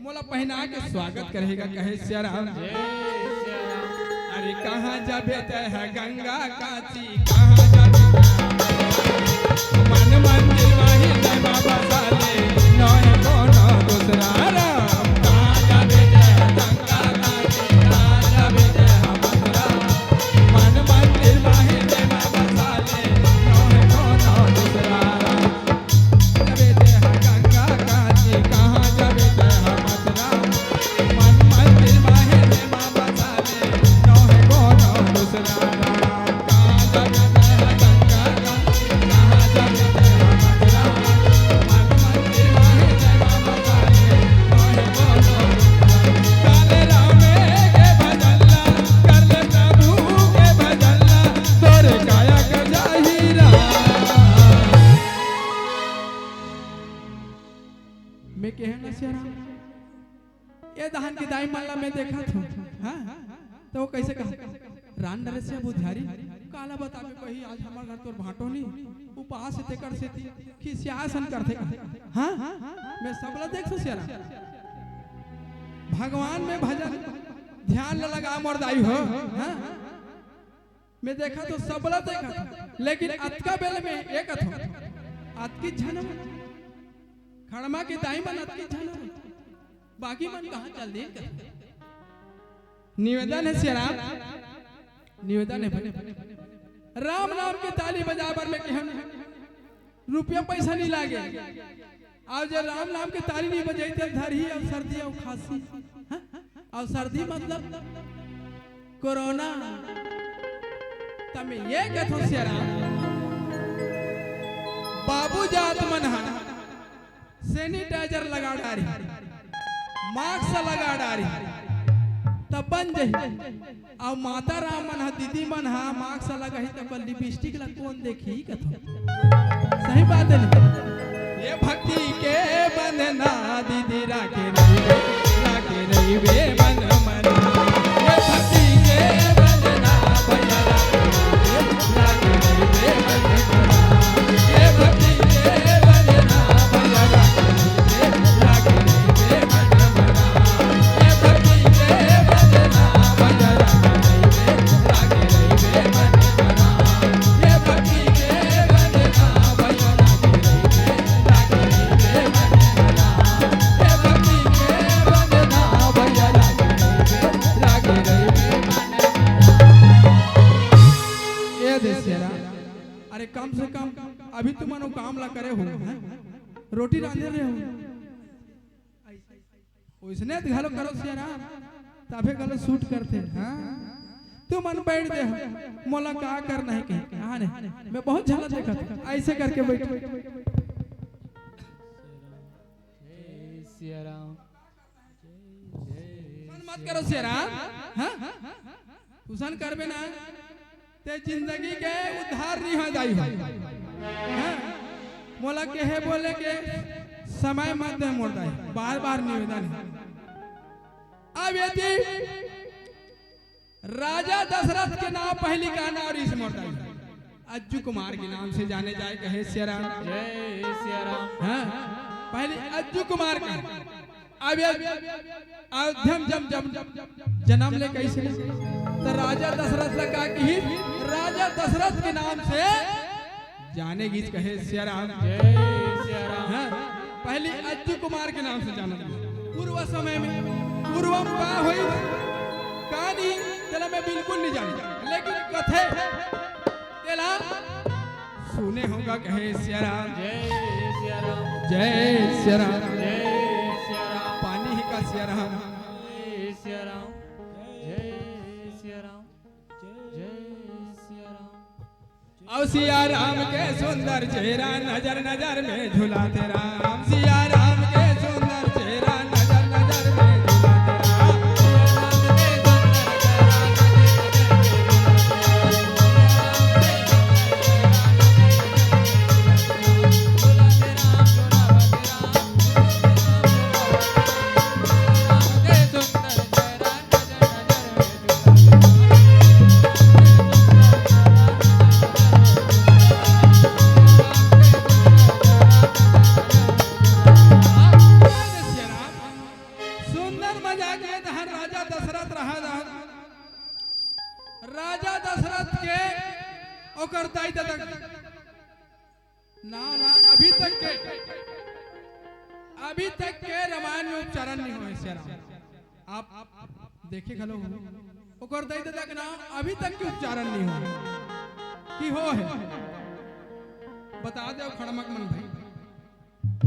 मोला पहना के स्वागत करेगा, कहे सियाराम। जय सियाराम। अरे कहाँ जाबे तै ह गंगा काची, कहाँ जाबे तै ह? मन मंदिर माही तै बाबा साले, नोहे कोनो दूसरा राम। कहाँ जाबे तै ह गंगा काची, कहाँ जाबे तै ह मथुरा? मन मंदिर माही तै बाबा साले, नोहे कोनो दूसरा राम। जाबे तै ह गंगा काची, कहाँ जाबे तै ह मथुरा? मन मंदिर माही तै बाबा मैं कहे ना सियाराम, ये दहन के दाई मन ला मैं देखत हूँ, हाँ? तो वो कैसे कहा? रान नरेशिया बुधियारी, काला बताबे बही, आज हमर घर तोर भांटो नी, उपास हे तेकर सेती खिसियाए सन करथे का? हाँ, मैं सबला देखथों सियाराम। भगवान में भजन ध्यान ल लगा मोर दाई हो। हाँ, मैं देखथों, सबला देखथों, लेकिन अतका बेल में ये कथों, अतकी झन खड़मा के दाई मन अतकी झन, बाकी मन कहाँ चल दे? निवेदन हे सियाराम, निवेदन हे भाई। राम नाम के ताली बजाए बर मैं कहन, रुपया पैसा नहीं लागे। अउ जे राम नाम के ताली नहीं बजाई, ते धरही अउ सर्दी अउ खांसी, हाँ? अउ सर्दी मतलब कोरोना। त मैं ये कथों सियाराम, बाबू जात मन ह sanitizer लगा डारी, mask लगा डारी, तब बन जही। अउ माता राम मन ह, दीदी मन ह mask लगाही, तब lipstick ला कोन देखही कथों? सही बात हे ना? ये भक्ति के बंधना दीदी राखे रहिबे, राखे रहिबे मन मन। ये भक्ति के बंधना भैया राखे रहिबे, राखे रहिबे मन मन। ये भक्ति के बंधना भैया राखे रहिबे, राखे रहिबे मन मन। ये भक्ति के बंधना भैया राखे रहिबे, राखे रहिबे मन मन। ये भक्ति के बंधना भैया राखे रहिबे, राखे रहिबे मन मन। ये भक्ति के बंधना भैया राखे रहिबे, राखे रहिबे मन मन। ये दे सियाराम, अरे कम से कम अभी तुमन वो काम ला करे हो, हैं? रोटी रांधे रहे हो, ओइसने घलो करो सियाराम, तभे घलो suit करथे। हाँ, तुमन बैठ दे हो, मोला का करना हे कहीं? हाँ ने, मैं बहुत झन ला देखथों, ऐसे करके बैठ। जय सियाराम। मन मत करो सियाराम, हाँ? तुसन करबे ना, ते जिंदगी के उद्धार नहीं हो जाई हो। हाँ? मोला कहे बोले के समय मत दे मोर दाई, बार बार निवेदन हे। अब यदि राजा दशरथ के नाम पहली का नाम रिस मोर दाई, अज्जू कुमार के नाम से जाने जाए कहे सियाराम। जय सियाराम। हाँ, पहले अज्जू कुमार का, अब ये अयोध्या में जब, जब जन्म ले कइसे, तो राजा दशरथ ला का किहिस, राजा दशरथ के नाम से जाने गीस कहे सियाराम। जय सियाराम। हाँ, पहली अज्जू कुमार के नाम से जाने गीस। पूर्व समय में, पूर्वम का होई, का नहीं, तेला मैं बिल्कुल नहीं जानथों, लेकिन कथे तेला सुने होगा कहे सियाराम। जय सियाराम। जय सियाराम। जय सियाराम। पानी ही का सियाराम। जय सियाराम। जय सियाराम। जय सियाराम। अउ सियाराम के सुंदर चेहरा नजर नजर में झुलाथे राम। सियाराम के सुंदर चेहरा नजर नजर में झुलाथे राम। सुंदर मजाक में तहार राजा दशरथ रहा, रहा। राजा दशरथ के ओकर दाई ददा ना, ना, अभी तक के, अभी तक के रामायण में उच्चारण नहीं होय सियाराम। आप देखे घलो हो, ओकर दाई ददा के नाम अभी तक के उच्चारण नहीं होय। कि होय हे? बता दे खड़मक मन भाई।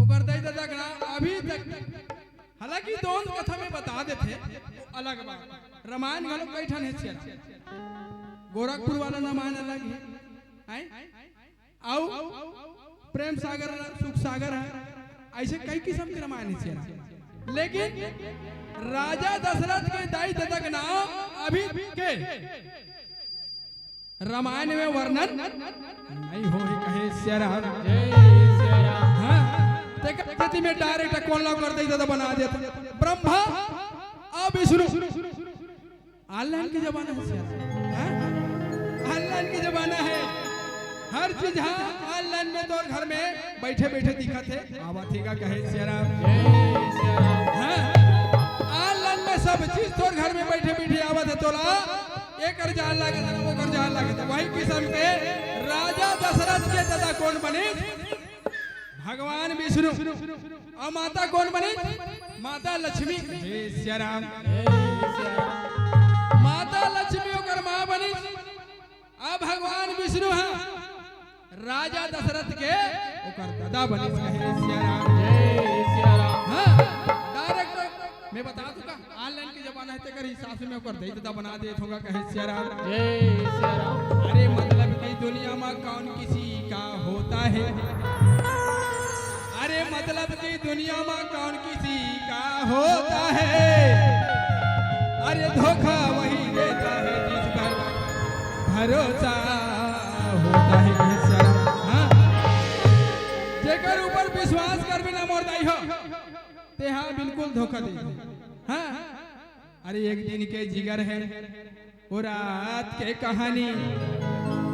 ओकर दाई ददा के नाम अभी तक, हालांकि दोन कथा में बता देथे, वो अलग बात। रामायण घलो कई ठन हे सियाराम। गोरखपुर वाला रामायण अलग हे, हैं? अउ प्रेम सागर, सुख सागर हे, ऐसे कई किस्म के रामायण हे सियाराम। लेकिन राजा दशरथ के दाई ददा के नाम अभी के रामायण में वर्णन नहीं होय कहे सियाराम। जय सियाराम। हाँ, तेकर सेती में direct कोन ला कर दे, दादा बना देथे ब्रह्मा अउ विष्णु। Online के जमाना हे सियाराम। हाँ? ऑनलाइन के जमाना हे, हर चीज हा ऑनलाइन में तोर घर में बइठे बइठे दिखत हे। आवत हे का कहे सियाराम? हाँ, ऑनलाइन में सब चीज तोर घर में बइठे बइठे आवत हे। तोला एकर जान लागत हे, ओकर जान लागत हे। वही किसम के राजा दशरथ के ददा कोन बनिस? भगवान विष्णु। अउ माता कोन बनिस? माता लक्ष्मी। हे सियाराम। माता लक्ष्मी ओकर माँ बनिस। अब भगवान विष्णु ह राजा दशरथ के ओकर ददा बनिस। कहे सियाराम। हाँ, डायरेक्ट मैं बता दूं का? ऑनलाइन के जमाना हे, तेकर हिसाब से मैं ओकर दई ददा बना देत हों गा। कहे सियाराम। अरे मतलब कि दुनिया में कौन किसी का होता है? अरे मतलब कि दुनिया में कौन किसी का होता है? अरे धोखा वही देता है जिस पर भरोसा होता है। कहे सियाराम। हाँ, जेकर ऊपर विश्वास करबे ना मोर दाई हो, ते हा बिल्कुल धोखा दे। हाँ, अरे एक दिन के जिगर हे, वो रात के कहानी।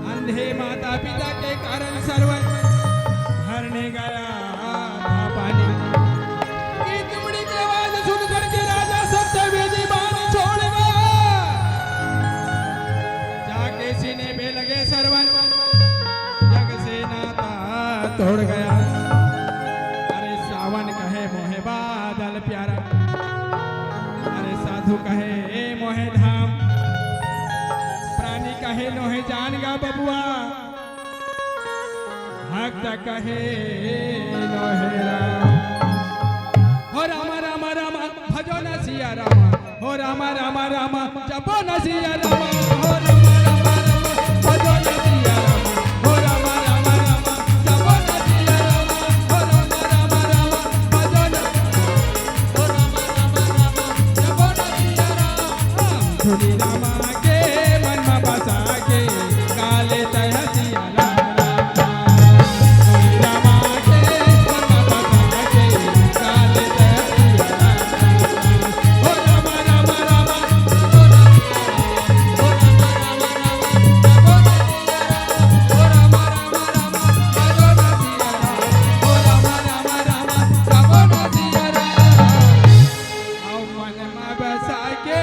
अंधे माता पिता के कारण सरवन हरने गया था पानी। कि तुमड़ी की आवाज सुन करके राजा सत्यवेदी बाण छोड़ गया। जाके सीने पे लगे सरवन, जग से नाता तोड़ गया। अरे सावन कहे मोहे बादल प्यारा, अरे साधु कहे मोहे धाम, प्राणी कहे नोहे जान गा बबुआ, भक्त कहे नोहे राम। हो राम राम राम, भजो न सिया राम। हो राम राम राम, जपो न सिया राम। हो राम राम राम, भजो न सिया राम। हो राम राम राम, जपो न सिया राम। हो राम राम राम, भजो न, हो राम राम राम, जपो न सिया राम। धुनी रामा के मन मा बसा के, गा ले तैं ह सिया राम राम राम। धुनी रामा के मन मा बसा के, गा ले तैं ह सिया राम राम राम। हो राम राम राम, हो राम राम राम, हो राम राम राम, हो राम राम राम, हो राम राम राम, हो राम राम राम, हो राम राम राम। अउ मन मा बसा के,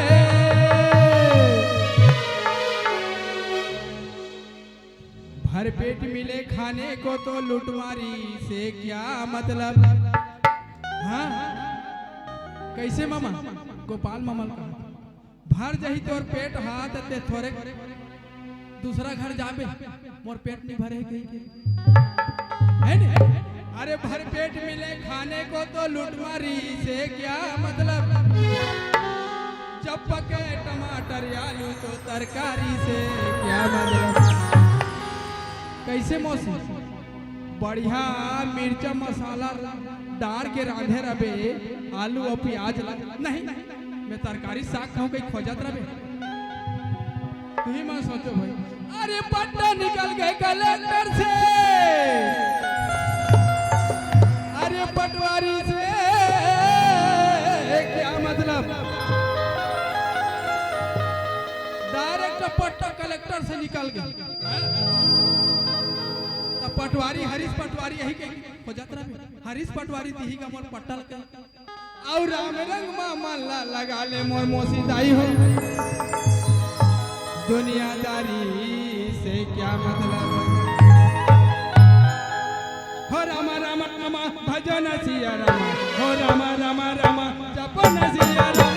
भरपेट मिले खाने को तो लूटमारी से क्या मतलब? हाँ, कइसे मामा? गोपाल मामा ल कहा, भर जही तोर पेट हा, त ते थोरे दूसरा घर जाबे, मोर पेट नइ भरे कहिके। हे ने? अरे भर पेट मिले खाने को तो लूटमारी से क्या मतलब? जब पके टमाटर आलू तो तरकारी से क्या मतलब? कइसे मौसी? बढ़िया मिर्चा मसाला डार के रांधे रबे, आलू अउ प्याज ला। नहीं, मैं तरकारी साग खाहूं कहि खोजत रबे। तुही मन सोचो भाई। अरे पट्टा निकल गे कलेक्टर से, अरे पटवारी से क्या मतलब? डायरेक्ट पट्टा कलेक्टर से निकल गे। त पटवारी, हरीश पटवारी यही के खोजत रहे। हरीश पटवारी दिही गा मोर पट्टा ल। अउ राम रंग मा मन ला लगा ले मोर मौसी दाई हो। दुनियादारी से क्या मतलब? हो राम राम राम, भजो न सिया राम। हो राम राम राम, जपो न सिया राम।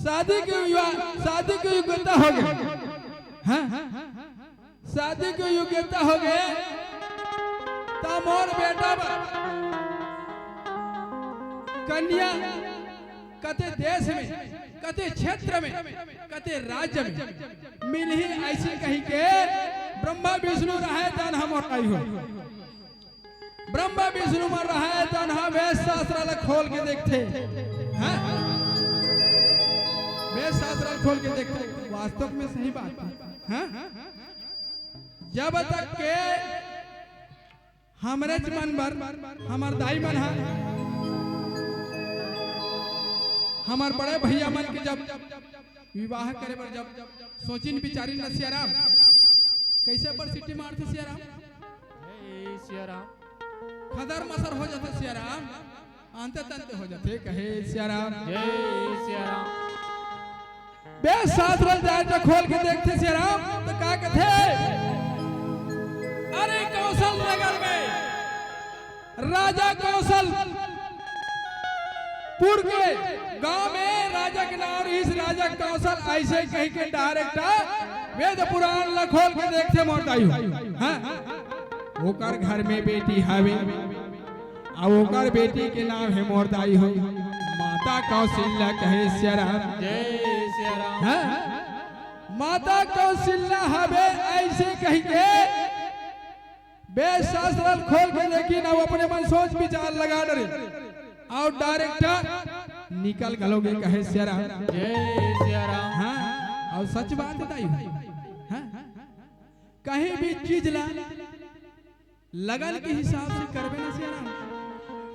शादी के विवाह, शादी के योग्यता हो गए। हाँ, शादी के योग्यता हो गए, त मोर बेटा बर कन्या कते देश में, कते क्षेत्र में, कते राज्य में मिलही, ऐसे कही के ब्रह्मा विष्णु रहे तन हमर आई हो। ब्रह्मा विष्णु मन रहे तन ह वेद शास्त्र ला खोल के देखथे। हाँ? वेद शास्त्र ला खोल के देखथे। वास्तव में सही बात है। हाँ? जब तक के हमरेच मन बर, हमर दाई मन ह, हमर बड़े भैया मन के जब विवाह करे बर जब सोचिन बिचारिन न सियाराम, कैसे पर सिटी मारथे सियाराम? जय सियाराम। खदर मसर हो जाथे सियाराम, अंते तंते हो जाथे, कहे सियाराम। जय सियाराम। वेद शास्त्र जाए तो खोल के देखथे सियाराम, तो का कथे? अरे कौशल नगर में राजा कौशल पुर के गांव में राजा के नाम रहिस राजा कौशल, ऐसे कही के डायरेक्ट वेद पुराण ला खोल के देखथे मोर दाई हो। हाँ? ओकर घर में बेटी हवे, अउ ओकर बेटी के नाम हे मोर दाई हो माता कौशल्या, कहे सियाराम। जय सियाराम। हाँ? माता कौशल्या हवे ऐसे कही के वेद शास्त्र खोल के लेकिन अब अपने मन सोच विचार लगा डरे और डायरेक्ट निकल गलोगे, कहे सियाराम। जय सियाराम। हाँ, और सच बात बताई। हाँ? कहीं भी चीज ला लगन के हिसाब से करबे ना सियाराम।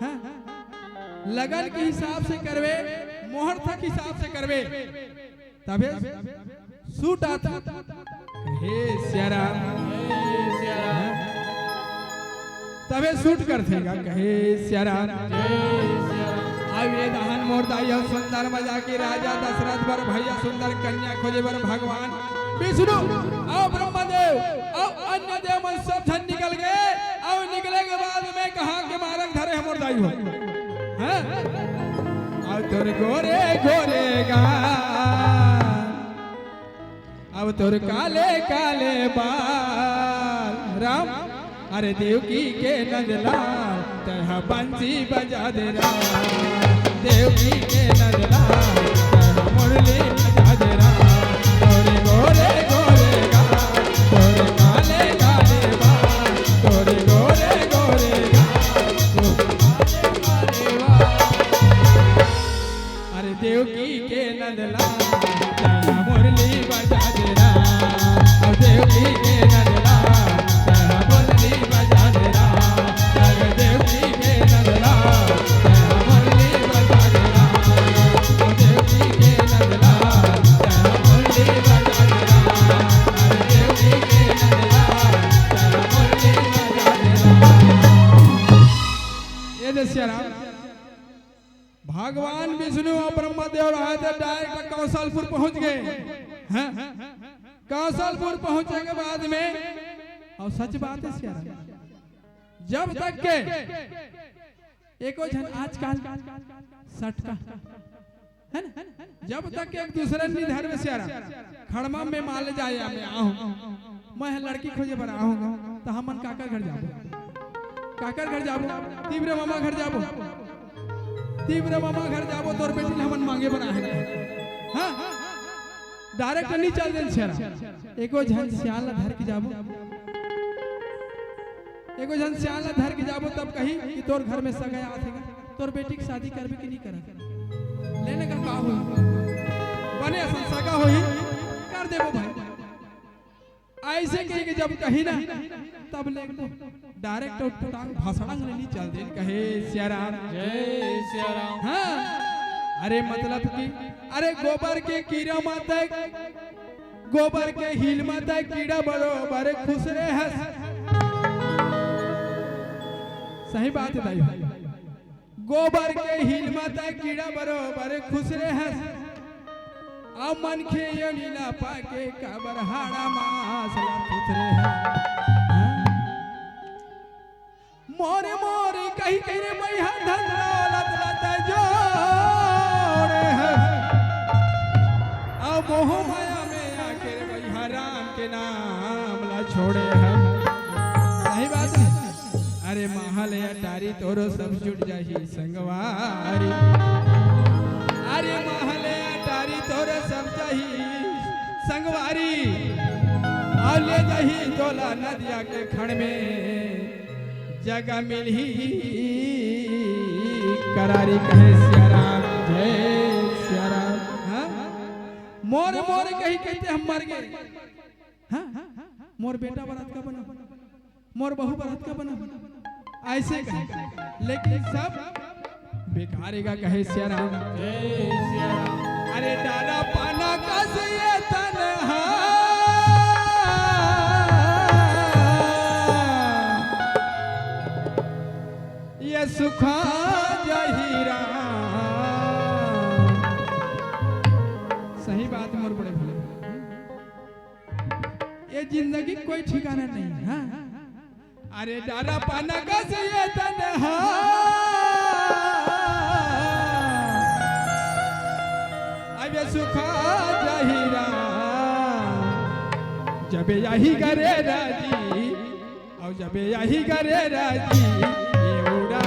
हाँ? लगन के हिसाब से करबे, मुहूर्त के हिसाब से करबे, तभे सूट आथे। हे सियाराम। हे सियाराम। तभे सूट करथे गा, कहे सियाराम। जय सियाराम। अब ये दहन मोर दाई हो सुंदर मजा के राजा दशरथ बर भैया सुंदर कन्या खोजे बर भगवान विष्णु अउ ब्रह्मदेव अउ अन्य देव मन सब झन निकल गए। अउ निकले के बाद में कहाँ के मारग धरे हे मोर दाई हो? हैं? अउ तोर गोरे गोरे गाल, अब तोर काले काले बाल, राम, अरे देवकी के नंदलाल, तैं बंसी बजा दे राम। देवकी के नंदलाल, तैं मुरली बजा दे राम। तोर गोरे गोरे गाल, तोर काले काले बाल, तोर गोरे गोरे गाल, तोर काले काले बाल। अरे देवकी के नंदलाल, तैं मुरली बजा दे राम। अब देवकी के नंदलाल, तैं मुरली बजा दे राम। अरे देवकी के नंदलाल, तैं मुरली बजा दे राम। अब देवकी के नंदलाल, तैं मुरली बजा दे राम। अरे देवकी के नंदलाल, तैं मुरली बजा दे राम। ये दे सियाराम। भगवान विष्णु अउ ब्रह्मा देव रहे थे, डायरेक्ट कौशलपुर पहुंच गए। हैं? कौशलपुर पहुंचे के बाद में, अउ सच बात हे सियाराम, जब तक के एको झन आजकल सटका, है ना, जब तक के एक दूसरे नी धरबे सियाराम, खड़मा में माले जाए, मैं आहूं, मैं ह लड़की खोजे बर आहूं, त हमन काकर घर जाबो? काकर घर जाबो? तीव्र मामा घर जाबो। तीव्र मामा घर जाबो, तोर बेटी ल हमन मांगे बर आहे। हाँ? डायरेक्ट नी चल देन सियाराम। एको झन सियान ला धर के जाबो। एको झन सियान ला धर के जाबो, तब कही कि तोर घर में सगा आत हे गा, तोर बेटी के शादी करबे कि नी करबे? लेने का का होही? बने असन सगा होही, कर देबो भाई। ऐसे कही के जब कही ना, तब ले डायरेक्ट उठपटांग भाषण ले नी चल देन, कहे सियाराम। जय सियाराम। हाँ, अरे मतलब कि, अरे गोबर के कीरा माते, गोबर के हील माते कीड़ा बरोबर खुसरे हस। सही बात हे दाई। गोबर के हील माते कीड़ा बरोबर खुसरे हस। अउ मनखे योनि ला पाके काबर हाड़ा मास ला खुसरे हस। मोरे मोरे कहि कहि रे मइहा धन दौलत ला तैं जोड़े हस। महल अटारी तोरो सब जुट जाही संगवारी। अरे महल अटारी तोरो सब जाही संगवारी। अउ ले जाही तोला नदिया के खड़ में जगह मिलही करारी। कहे सिया राम, जय सिया राम। हाँ? मोर मोर कही कहते हम मर गए। हाँ? मोर बेटा बरात का बना, मोर बहू बरात का बना, ऐसे कहे। लेकिन सब बेकार एगा। कहे सिया राम। अरे डारा पाना कस ये तन हा, ये सुखा जाही राम। सही बात मोर बड़े भैया, ये जिंदगी कोई ठिकाना नहीं। हाँ, अरे डारा पाना कस ये तन हा, अब ये सुखा जाही राम। जबे यही करे राजी, अउ जबे यही करे राजी, ये उड़ा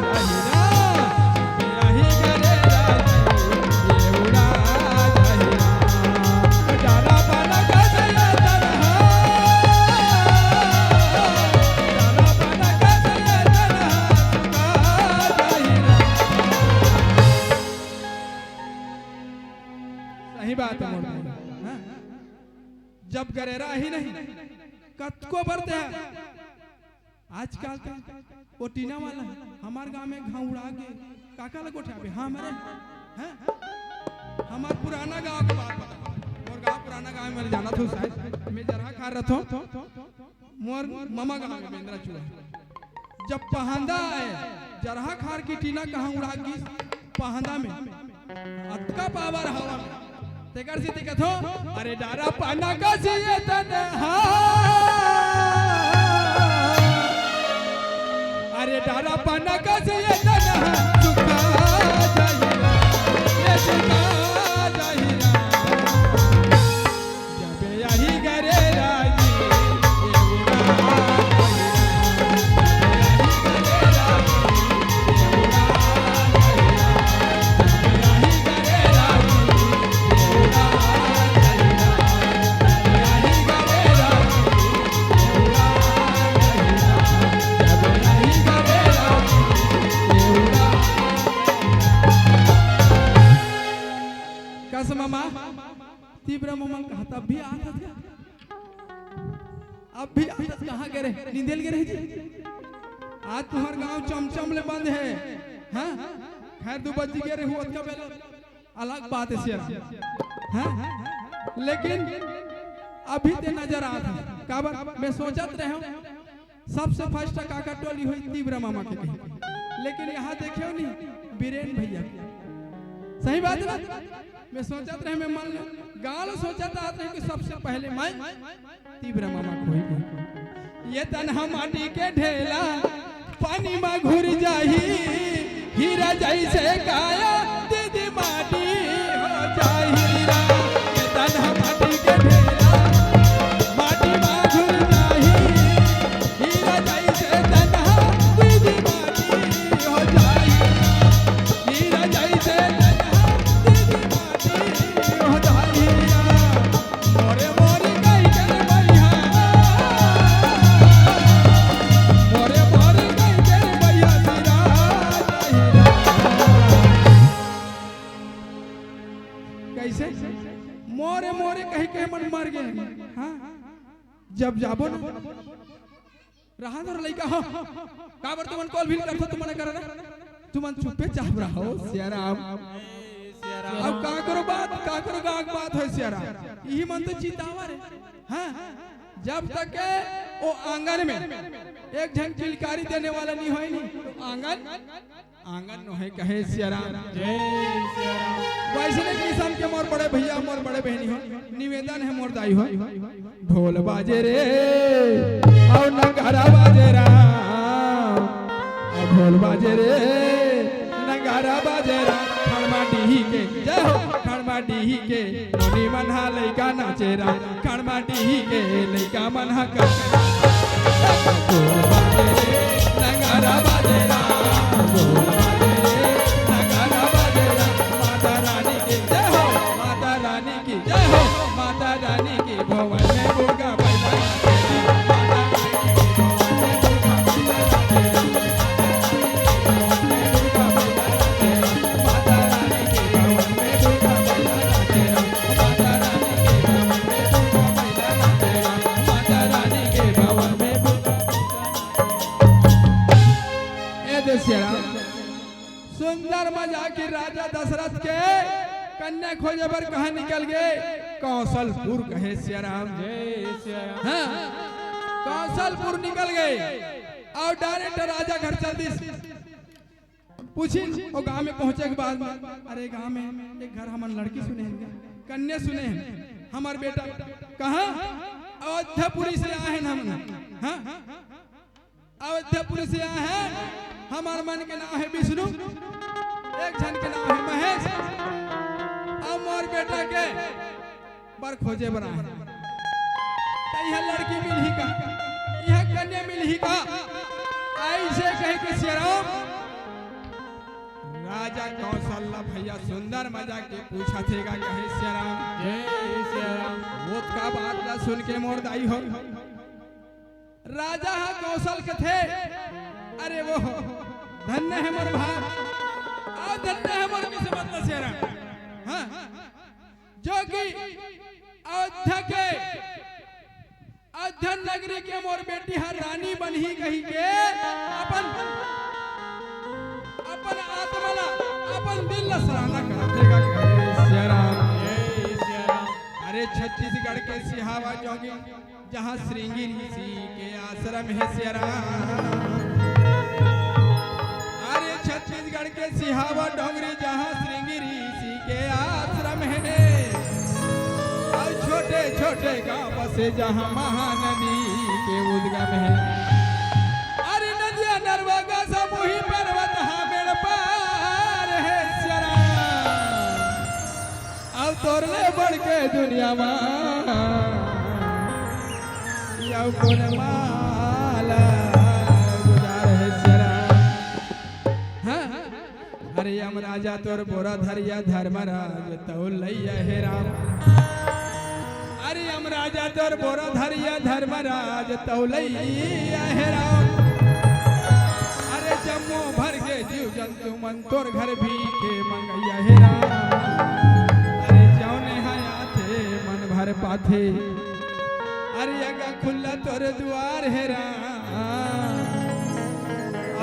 जाही राम। जबे यही करे राजी, ये उड़ा जाही राम। डारा पाना कस ये तन हा, डारा पाना कस ये तन हा, सुखा जाही राम। सही बात है मोर भाई। हाँ? जब गरेरा ही नहीं, कतको बरते हैं। आजकल तो वो टीना वाला है, हमार गांव में घाव उड़ा के काका ला गोठियाबे। हाँ, मरे हैं? हमार पुराना गांव के बात बता। मोर गांव पुराना गांव में जाना था शायद, मैं जरहा खार रहता हूँ। मोर ममा गांव में बेंदरा चुआ। जब पहांदा आए, जरहा खार की टीना कहाँ उड़ा गिस, पहांदा में अतका पावर हवा में। तेकर से ते कथो, अरे डारा पाना कस ये तन हा, अरे डारा पाना कस ये तन हा, सुखा जाही राम, ये सुखा जाही राम। जबे यही करे राजी, ये उड़ा जाही राम। जबे यही करे राजी, ये उड़ा जाही राम। जबे यही करे राजी, ये उड़ा जाही राम। जबे यही करे राजी, ये उड़ा जाही राम। जबे यही करे राजी, ये उड़ा। कस ममा, तीव्र ममा कहा तब भी आता था। अब भी आज कहाँ गे रहे? निंदे ल गे रहे जी। आज तुम्हार गांव चमचम ले बंद है। हाँ? खैर, दू बज गे रहे हो, ओतका बेल अलग बात है सिया। हाँ? लेकिन अभी ते नजर आत हे। काबर? मैं सोचत रहे हूँ, सबसे first काकर टोली होही, तीव्र मामा के कही। लेकिन यहाँ देखे हो नहीं, बीरेन भैया। सही बात ना? मैं सोचत रहे, मैं मन गाल सोचत आत रहे कि सबसे पहले मैं तीव्र मामा कोई कोई। ये तनहा माटी के ढेला, पानी मा घुर जाही, हीरा जैसे काया, दीदी माटी हो जाही रा। ये तनहा माटी के ढेला, माटी मा घुर जाही, हीरा जैसे तनहा, दीदी माटी हो जाही रा। हीरा जैसे तनहा, दीदी माटी हो जाही रा। मोरे मोरे कहि के रे बइहा, मोरे मोरे कहि के रे बइहा, सिरा जाही रा। कइसे? मोरे मोरे कहि के मन मर गे। हाँ? जब जाबो ना, रहा धर लइका हो। काबर तुमन call भी करथो, तुमन करा ना? तुमन चुप्पे चाप रहो, सियाराम। अब का करो बात, का करो गाँव के बात होय सियाराम। इही मन तो चितावा रे। हाँ, जब तक के वो आंगन में एक झन किलकारी देने वाला नहीं होय नहीं, तो आंगन, आंगन नोहे कहे सियाराम। जय सियाराम। वैसने किसम के मोर बड़े भैया, मोर बड़े बहिनी हो, निवेदन हे मोर दाई हो, ढोल बाजे रे, अउ नगारा बाजे राम, अउ ढोल बाजे रे, नगारा बाजे राम, खड़मा डीही के, जय हो, खड़मा डीही के, नोनी मन हा लइका नाचे राम, खड़मा डीही के, लइका मन हा कर। ढोल बाजे रे, नगारा नगाड़ा बाजे राम, ढोल बाजे रे, नगाड़ा बाजे राम। माता रानी की जय हो, माता रानी की जय हो, माता रानी की। भवन में दुर्गा मैया नाचे राम, माता रानी की। भवन में दुर्गा मैया नाचे राम, माता रानी की। भवन में दुर्गा मैया नाचे राम, माता रानी की। भवन में दुर्गा मैया नाचे राम, माता रानी की। भवन में दुर्गा मैया नाचे राम। ए दे सिया राम, सुंदर मजाकिर राजा दशरथ के कन्या खोजे बर कहाँ निकल गे? कौशलपुर कहे सिया राम। जय सिया राम। हाँ, कौशलपुर निकल गे अउ direct राजा घर चल दिस। पूछिन, ओ गांव में पहुंचे के बाद में, "अरे, गांव में एक घर हमन लड़की सुने हन, कन्या सुने हन, हमर बेटा।" "कहाँ?" "अयोध्यापुरी से आए हन हमन।" "हाँ?" "अयोध्यापुरी से आए हन, हमर मन के नाम हे विष्णु, एक झन के नाम हे महेश, अउ मोर बेटा के बर खोजे बर आए हन।" "त इहाँ लड़की मिलही का, इहाँ कन्या मिलही का?" अइसे कहे के सिया राम राजा कौशल ला भैया सुंदर मजाकिर पूछत हे गा कहे सिया राम। जय सिया राम। ओतका बात ला सुन के मोर दाई हो, राजा ह कौशल कथे, "अरे वो धन्य हे मोर भाग, अउ धन्य हे मोर किस्मत ला सिया राम।" हाँ, जो कि अयोध्या के, अयोध्या नगरी के मोर बेटी ह रानी बनही कहि के अपन, अपन आत्मा ला, अपन दिल ला सराहना करत हे गा कहे सिया राम। जय सिया राम। अरे छत्तीसगढ़ के सिहावा जोगी, जहाँ श्रृंगी ऋषि के आश्रम हे सिया राम। अरे छत्तीसगढ़ के सिहावा डोंगरी, जहाँ श्रृंगी ऋषि के आश्रम हे, अउ छोटे छोटे गाँव बसे, जहाँ महानदी के उद्गम हे। अरे नदिया नरवा गा समुही पर्वत हा मेड़ पार हे सिया राम। अउ तोर ले बढ़ के दुनिया मा अउ कोन माला गुजार हे सिया राम। हाँ? अरे यम राजा तोर बोरा धरिया धर्मराज तौ लइया हे राम। अरे यम राजा तोर बोरा धरिया धर्मराज तौ लइया हे राम। अरे जम्मो भर के जीव जंतु मन तोर घर भीखे मंगइया हे राम। अरे जउने ह आथे मन भर पाथे। अरे अगा खुल्ला तोर दुआर हे राम।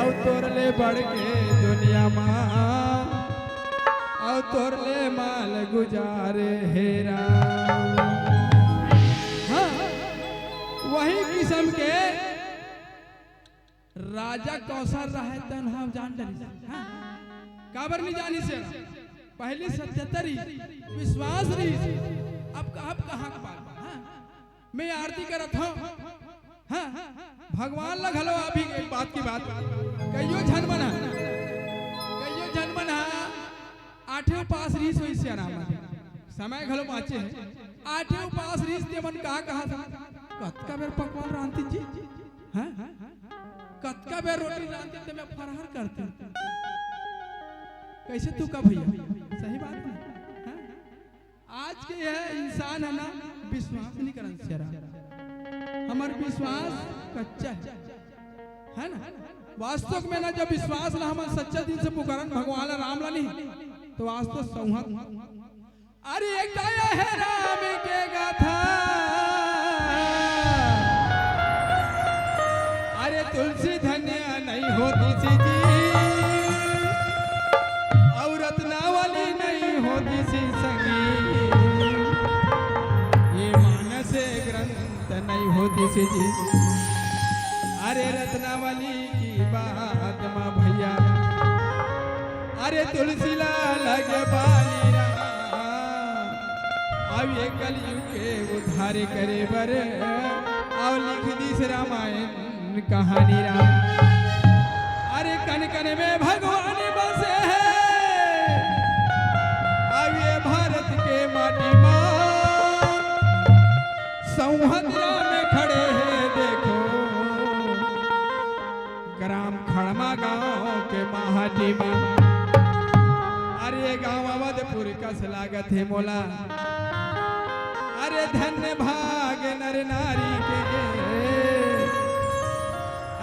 अउ तोर ले बढ़ के दुनिया मा अउ तोर ले माल गुजार हे राम। हाँ, वही किसम के राजा कौशल रहे तन हम जान डरिस। हाँ? काबर नहीं जानिस हे? पहली सत्यता रहिस, विश्वास रहिस, अब, अब कहाँ के बात? हाँ? मैं आरती करत हूँ। हाँ? भगवान ला घलो अभी एक बात की बात, कइयो झन मन ह, कइयो झन मन ह आठे उपास रहिस होही सिया राम। समय घलो बाँचे हे। आठे उपास रहिस ते मन का कहा था? कतका बेर पकवान रांधतिस जी? हाँ? कतका बेर रोटी रांधतिस ते मैं फरहर करतेंव। कइसे तू का भैया? सही बात हे। हाँ? आज के यह इंसान हे ना, विश्वास नहीं करन सिया राम। हमर विश्वास कच्चा हे, हे ना? वास्तव में ना, जब विश्वास ला हमन सच्चा दिल से पुकारन भगवान ला, राम ला नहीं, तो वास्तव सौंहत। अरे काया हे राम के गाथा, अरे तुलसी धन्य नहीं होतिस जी, अउ रत्नावली नहीं होतिस संगी, ये मानस ग्रंथ नहीं होतिस जी। अरे रत्नावली की बात मा भैया, अरे तुलसी ला लगे बाली राम, अउ ये कलयुग के उद्धार करे बर, अउ लिख दिस रामायण कहानी राम। अरे कन कन में भगवान बसे हे, अउ ये भारत के माटी मा सौंहत राम खड़े हे देखो, ग्राम कस लागत हे मोला। अरे धन्य भाग नर नारी के,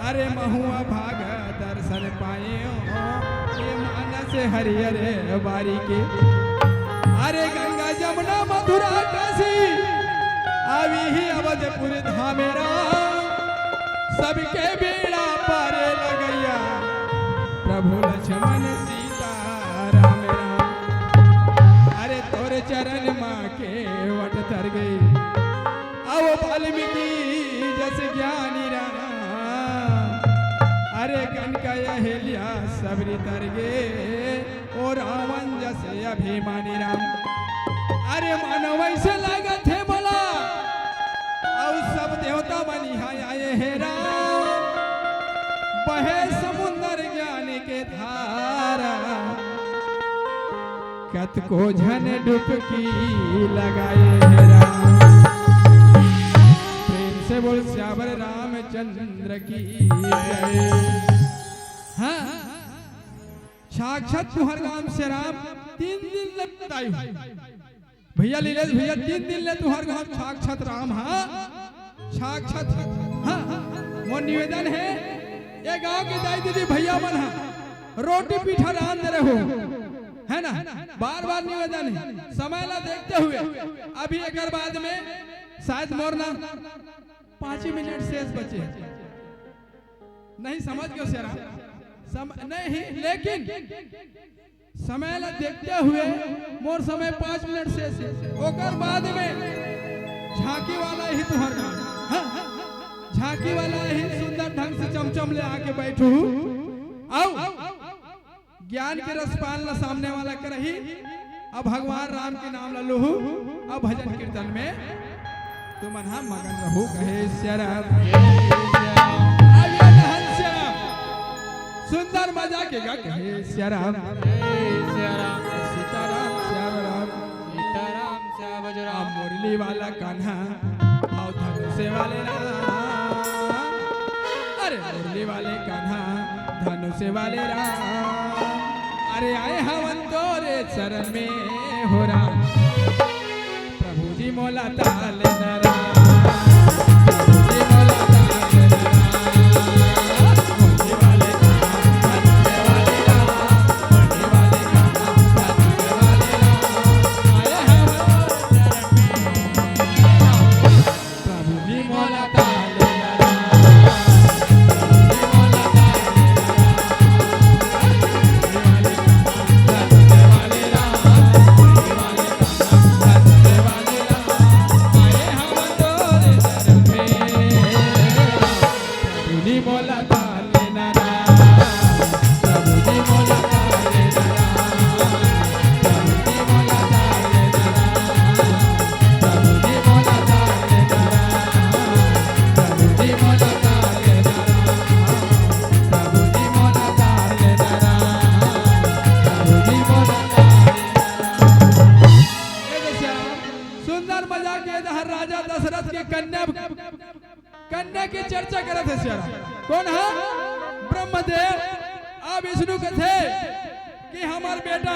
अरे महुआ भाग दर्शन पाएंव, ये मानस हरियर बारी के। अरे गंगा जमुना मथुरा काशी, अवही अवधपुर धामे राम, सबके बेड़ा पारे लगइया प्रभु लक्ष्मण सीता राम राम। अरे तोर चरण मा केवट तर गे, अउ वाल्मीकि जस ज्ञानी राम। अरे कनका अहिल्या सबरी तर गे, ओ रावण जस अभिमानी राम। अरे मानो वइसे लागत हे मोला, अउ सब देवता मन इहाँ आए हे राम। बहे समुंदर ज्ञान के धारा, कतको झन डुबकी लगाए हे राम। प्रेम से बोल सियावर रामचंद्र की जय। हाँ, साक्षात तुंहर गांव से राम तीन दिन ले बताई। भैया लीलेश भैया, तीन दिन ले तुंहर गांव साक्षात राम हा, साक्षात। हाँ, मोर निवेदन हे, ये गांव के दाई दीदी भैया मन हा, रोटी पीठा रांध रहे हो, है ना? बार बार निवेदन हे, समय ला देखते हुए अभी एकर बाद में शायद मोर ना पाँच ही मिनट शेष बचे। नहीं समझ गयो शेरा? सम-, नहीं, लेकिन समय ला देखते हुए मोर समय पाँच मिनट शेष हे। ओकर बाद में झांकी वाला ही तुंहर गांव। हाँ, झांकी वाला ही सुंदर ढंग से चमचम ले आके बैठू। अउ ज्ञान के रसपान ला सामने वाला करही। अब भगवान राम के नाम ला लूहू, अब भजन कीर्तन में तुमन हा मगन रहू, कहे सिया राम। जय सिया राम। अब ये नहन सिया राम, सुंदर मजा के गा, कहे सिया राम। जय सिया राम। सीताराम श्याम राम। सीताराम श्याम राम। मुरली वाला कान्हा अउ धनुष वाले राम। अरे मुरली वाले कान्हा, धनुष वाले राम। अरे आए हवन तोरे चरण में हो राम। प्रभु जी मोला ताल न राम। प्रभु जी मोला ताल न राम। मुरली वाले कान्हा, धनुष वाले राम। मुरली वाले कान्हा, धनुष वाले राम। आए हवन तोरे चरण में। प्रभु जी मोला ताल लगा। सुंदर मजाक, ये दहर राजा दशरथ के कन्या, कन्या के चर्चा करत हे सिया राम। कोन हा? ब्रह्मदेव। अब विष्णु कथे कि हमर बेटा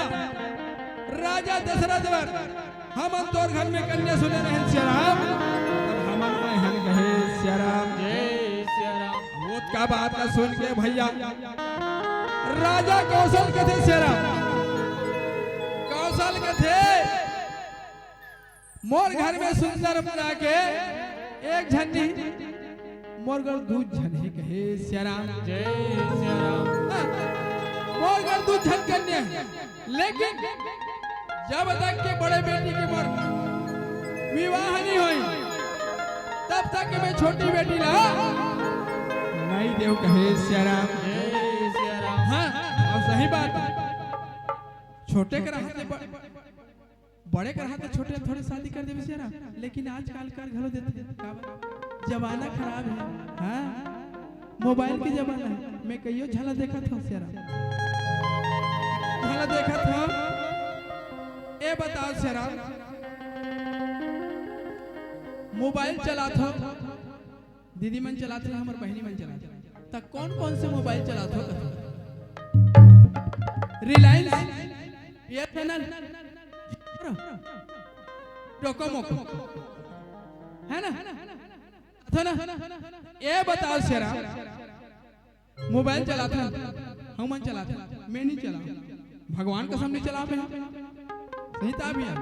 राजा दशरथ बर हमन तोर घर में कन्या सुने रहेन सिया राम, अब हमन आए हन कहे सिया राम। जय सिया राम। ओतका बात ला सुन के भैया राजा कौशल कथे सिया राम, कौशल कथे मोर घर में सुंदर बना के एक झन नहीं, मोर घर दू झन हे कहे सिया राम। जय सिया राम। हाँ, मोर घर दू झन कन्या हे, लेकिन जब तक के बड़े बेटी के मोर विवाह नहीं होई, तब तक के मैं छोटी बेटी ला नहीं देव कहे सिया राम। जय सिया राम। हाँ, अब सही बात, छोटे के रहते ब-, बड़े के रहते छोटे थोड़े शादी कर देबे सिया राम, लेकिन आजकल कर घलो देथे। काबर? जमाना खराब हे। हाँ, मोबाइल के जमाना हे। मैं कहियो झला देखत हंव सिया राम, झला देखत हंव। ए बताव सिया राम, मोबाइल चलाथव, दीदी मन चलाथे, हमर बहिनी मन चलाथे, त कौन कौन से मोबाइल चलाथव? Reliance, BSNL, रोको मोको, है ना? अथो ना, ये बताओ शेरा, मोबाइल चलाथन, हमन चलाथन, मैं नहीं चलाओं, भगवान कसम नहीं चलाओं मैं, सही था भैया,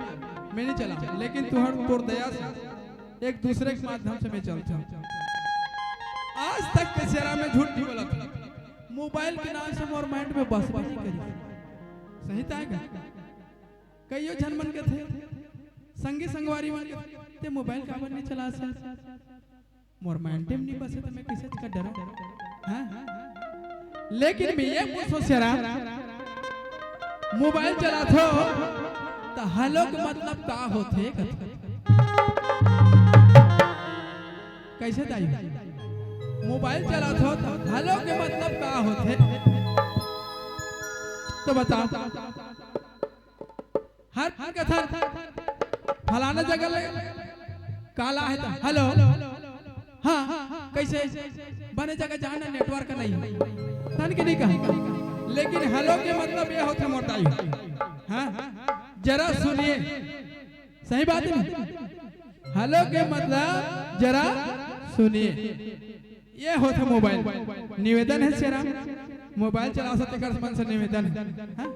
मैं नहीं चलाओं, लेकिन तुहर तोर दया से एक दूसरे के माध्यम से मैं चलता हूँ। आज तक के शेरा में झूठ नहीं बोला था। मोबाइल के नाम से मोर माइंड में बस नहीं करी। सही था का? कईयो झन मन के थे, संगी संगवारी मन के थे, "ते मोबाइल काबर नहीं चला से?" मोर माइंड में नहीं बसे तो मैं किसे का डरा? हाँ? लेकिन मैं ये पूछो शेरा, मोबाइल चलाथो तो हेलो के मतलब का होथे कथे? कैसे दाई? मोबाइल चलाथो तो हेलो के मतलब का होथे? तो बताओ। हर कथन फलाना जगह ले काला है तो हेलो, हाँ, कैसे बने जगह जाना, नेटवर्क नहीं, तन के नहीं कहा। लेकिन हेलो के मतलब ये होता मोटाई, हाँ, जरा सुनिए, सही बात है। हेलो के मतलब जरा सुनिए, ये होता मोबाइल। निवेदन है शेरा, मोबाइल चला सकते कर मन से निवेदन है। हाँ?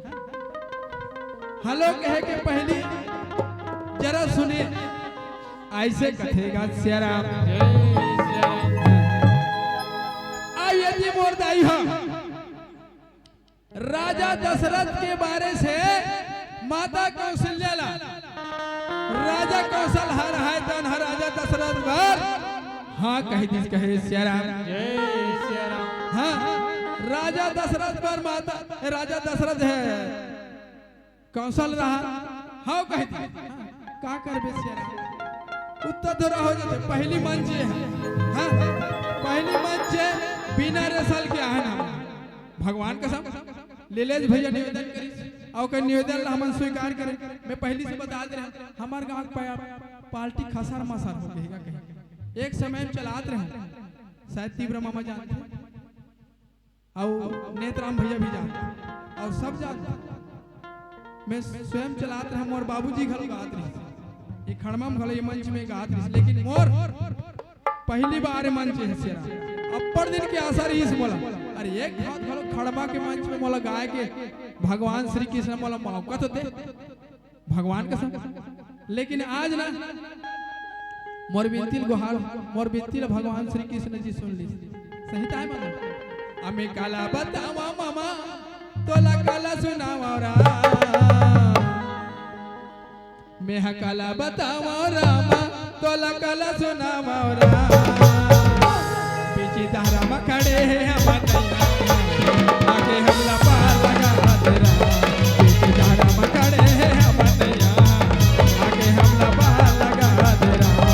हेलो कहे के पहली जरा सुनिए, ऐसे कथेगा शेरा। आ यदि मोर दाई हो राजा दशरथ के बारे से माता कौशल्या ला राजा कौशल हर है तन हर राजा दशरथ बर हाँ कह दिस कहे शेरा। हाँ, राजा दशरथ बर माता राजा दशरथ है कौशल रहा हाँ कह दिस। का करबे शेरा, उत्तर धोरा हो जाते। पहली मंच है, हाँ, पहली मंच है बिना रिहर्सल के आए ना भगवान कसम। लीलेश भैया निवेदन करिस, अउ ओकर निवेदन ला हमन स्वीकार करें। मैं पहली से बता दे रहा, हमार गांव के पा-, पार्टी खसर मसर हो गई का कहीं। एक समय में चलात रहे, शायद तीव्र मामा जानते, अउ नेतराम भैया भी जानते, अउ सब जानते। मैं स्वयं चलात रहे, मोर बाबूजी घलो गात रहे, ये खड़मा में घलो ये मंच में गात रहे, लेकिन मोर पहली बार मंच है शेरा। अब्बड़ दिन के आशा रहिस मोला। अरे एक घात घलो खड़मा के मंच में मोला गाय के भगवान श्री कृष्ण मोला मौका तो दे। भगवान कसम। लेकिन आज ना मोर बिनती ल गोहार, मोर बिनती ल भगवान श्री कृष्ण जी सुन ली। सही ताय मामा। अमे काला बतावा मामा, तोला काला सुनावा रा। मेंह काला बतावंव रामा, तोला काला सुनावंव रामा। बीच धारा म खड़े हे हमर नैया, आके हमला पार लगा दे रामा। बीच धारा म खड़े हे हमर नैया, आके हमला पार लगा दे रामा।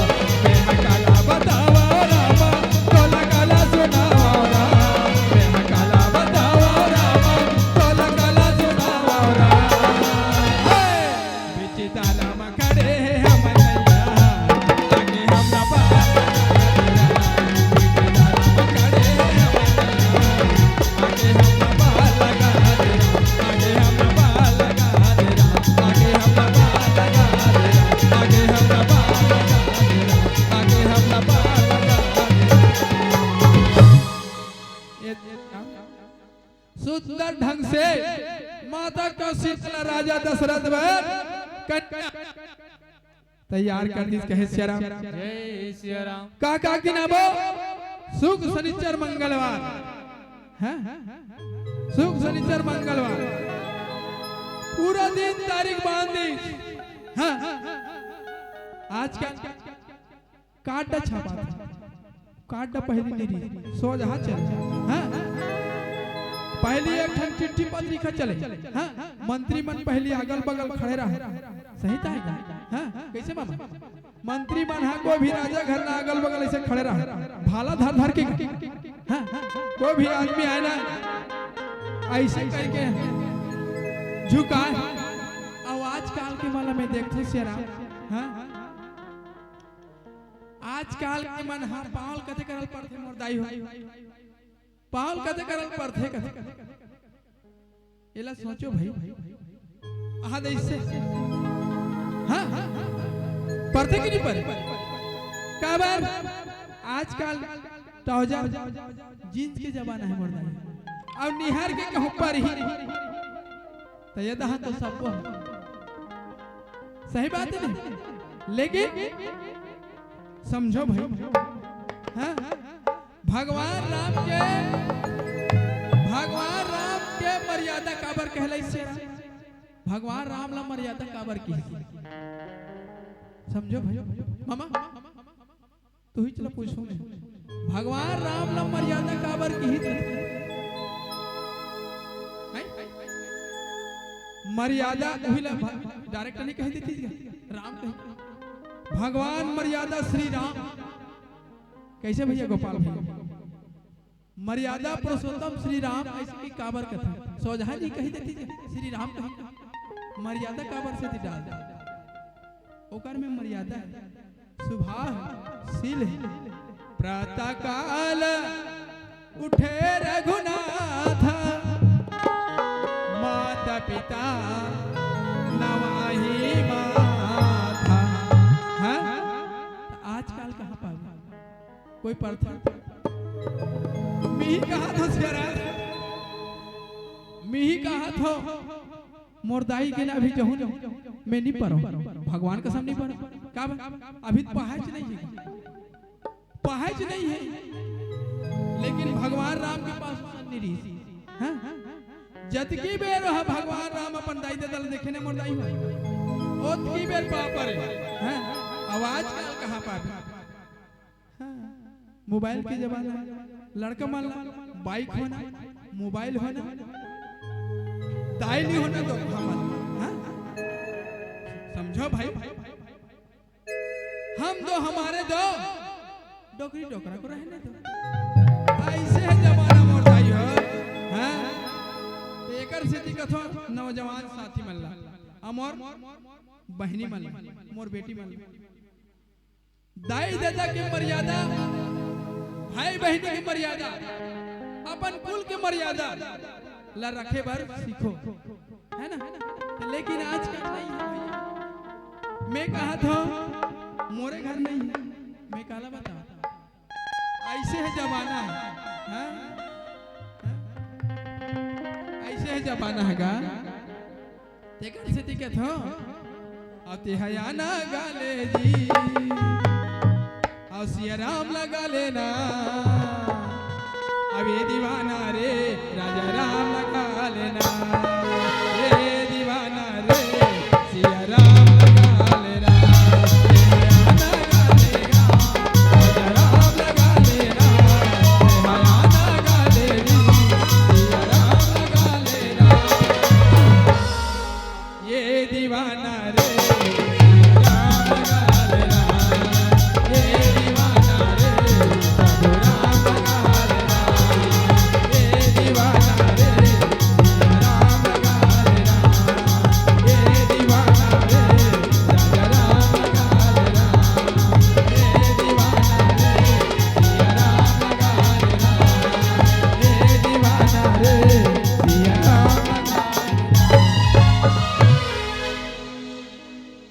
मेंह काला बतावंव रामा, तोला काला सुनावंव रामा। मेंह काला बतावंव रामा, तोला काला सुनावंव रामा। हे! बीच धारा म खड़े हे हमर नैया, आके हमला पार लगा दे रामा। बीच धारा म खड़े हे हमर नैया, आके हमला पार लगा दे रामा। आके हमला पार लगा दे रामा। आके हमला पार लगा दे रामा। आके हमला पार लगा दे रामा। आके हमला पार लगा दे रामा। ये, ये, सुंदर ढंग से माता कौशल्या राजा दशरथ बर कन्या तैयार कर दिस कहे सिया राम। जय सिया राम। का, का के नाम हो? सुख, शनिचर, मंगलवार। हैं? सुख, शनिचर, मंगलवार। पूरा दिन तारीख बांध दिस। हाँ। आज का कार्ड छापा था। कार्ड पहली नहीं रही, सोझा चले। हाँ? पहली एक ठन चिट्ठी पत्रिका चले। हाँ? मंत्री मन पहली अगल बगल खड़े रहे। सही था? हाँ? कैसे मामा? मंत्री मन हा कोई भी राजा घर ना अगल बगल ऐसे खड़े रहे। भाला धर धर के। हाँ? कोई भी आदमी आए ना, ऐसे करके झुकाए। अब आजकल के माला में देखते शेरा। हाँ? आजकल के मन हा पावल कथे करल पड़थे मोर दाई हो। पावल कथे करल पड़थे कथे। एला सोचो भाई। आहा, ऐसे परथे कि नहीं परे? काबर आजकल ट्राउजर, जींस के जमाना हे मोर दाई। अउ निहार के कहूं परही, त ये दहा तो सबो हे। सही बात हे ना? लेकिन समझो भाई, हाँ? भगवान राम के, भगवान राम के मर्यादा काबर कहलाइस हे? भगवान राम ला मर्यादा काबर की? समझो भाई, मामा, तुही चला पूछो मैं, भगवान राम ला मर्यादा काबर की? हैं? मर्यादा उही ला भा-, डायरेक्ट नहीं कह देती क्या? राम कही। भगवान मर्यादा श्री राम। कैसे भैया गोपाल भैया? मर्यादा पुरुषोत्तम श्री राम ऐसे की काबर कथा? सोझा नहीं कही देती क्या? श्री राम कही। मर्यादा काबर से दी डाल दे? ओकर में मर्यादा हे, सुभाव हे, शील हे। प्रातः काल उठे रघुनाथ, माता पिता नवाही माथा। हाँ? त आजकल कहाँ पाबे? कोई परथे? मिही कहाथों सियारा, मिही कहाथों। मोर दाई के ना अभी जहूं मैं नहीं परो, भगवान कसम नहीं परो। का बा? अभी तो पहाच नहीं हे, पहाच नहीं हे, लेकिन भगवान राम के पास असन नहीं रहिस। हाँ? जतकी बेर वह भगवान राम अपन दाई ददा ल देखे ने मोर दाई हो, ओतकी बेर पाप रे। हाँ? आजकल कहाँ पाबे? हाँ, मोबाइल के जमाना हे, लड़का मन ला बाइक होना, मोबाइल होना, दाई नहीं होना तो हमन, हाँ? समझो भाई, हम दो हमारे दो, डोकरी डोकरा को रहने दो। ऐसे हे जमाना मोर दाई हो, हाँ? तो एकर सेती कथों नौजवान साथी मन ला, अउ मोर बहिनी मन ला, मोर बेटी मन ला, दाई ददा के मर्यादा, भाई बहिनी के मर्यादा, अपन कुल के मर्यादा ला रखे बर सीखो, है ना? तो लेकिन आजकल नहीं हे भैया। मैं कहाथों, मोरे घर नहीं हे, मैं काला बतावों। ऐसे हे जमाना हे, हाँ? हाँ? ऐसे हे जमाना हे गा। तेकर सेती कथों, अउ तेहा आना गा ले जी, अउ सिया राम लगा लेना, अब ये दीवाना रे, राजा राम लगा लेना, ये दीवाना रे, सिया राम लगा लेना, तेहा आना गा ले गा, राजा राम लगा लेना, तेहा आना गा ले जी, सिया राम लगा लेना। ये दीवाना रे, राम लगा लेना। ये दीवाना रे, प्रभु राम लगा लेना। ये दीवाना रे, राम लगा लेना। ये दीवाना रे, राजा राम लगा लेना। ये दीवाना रे, सिया राम लगा लेना। ये दीवाना रे, सिया राम लगा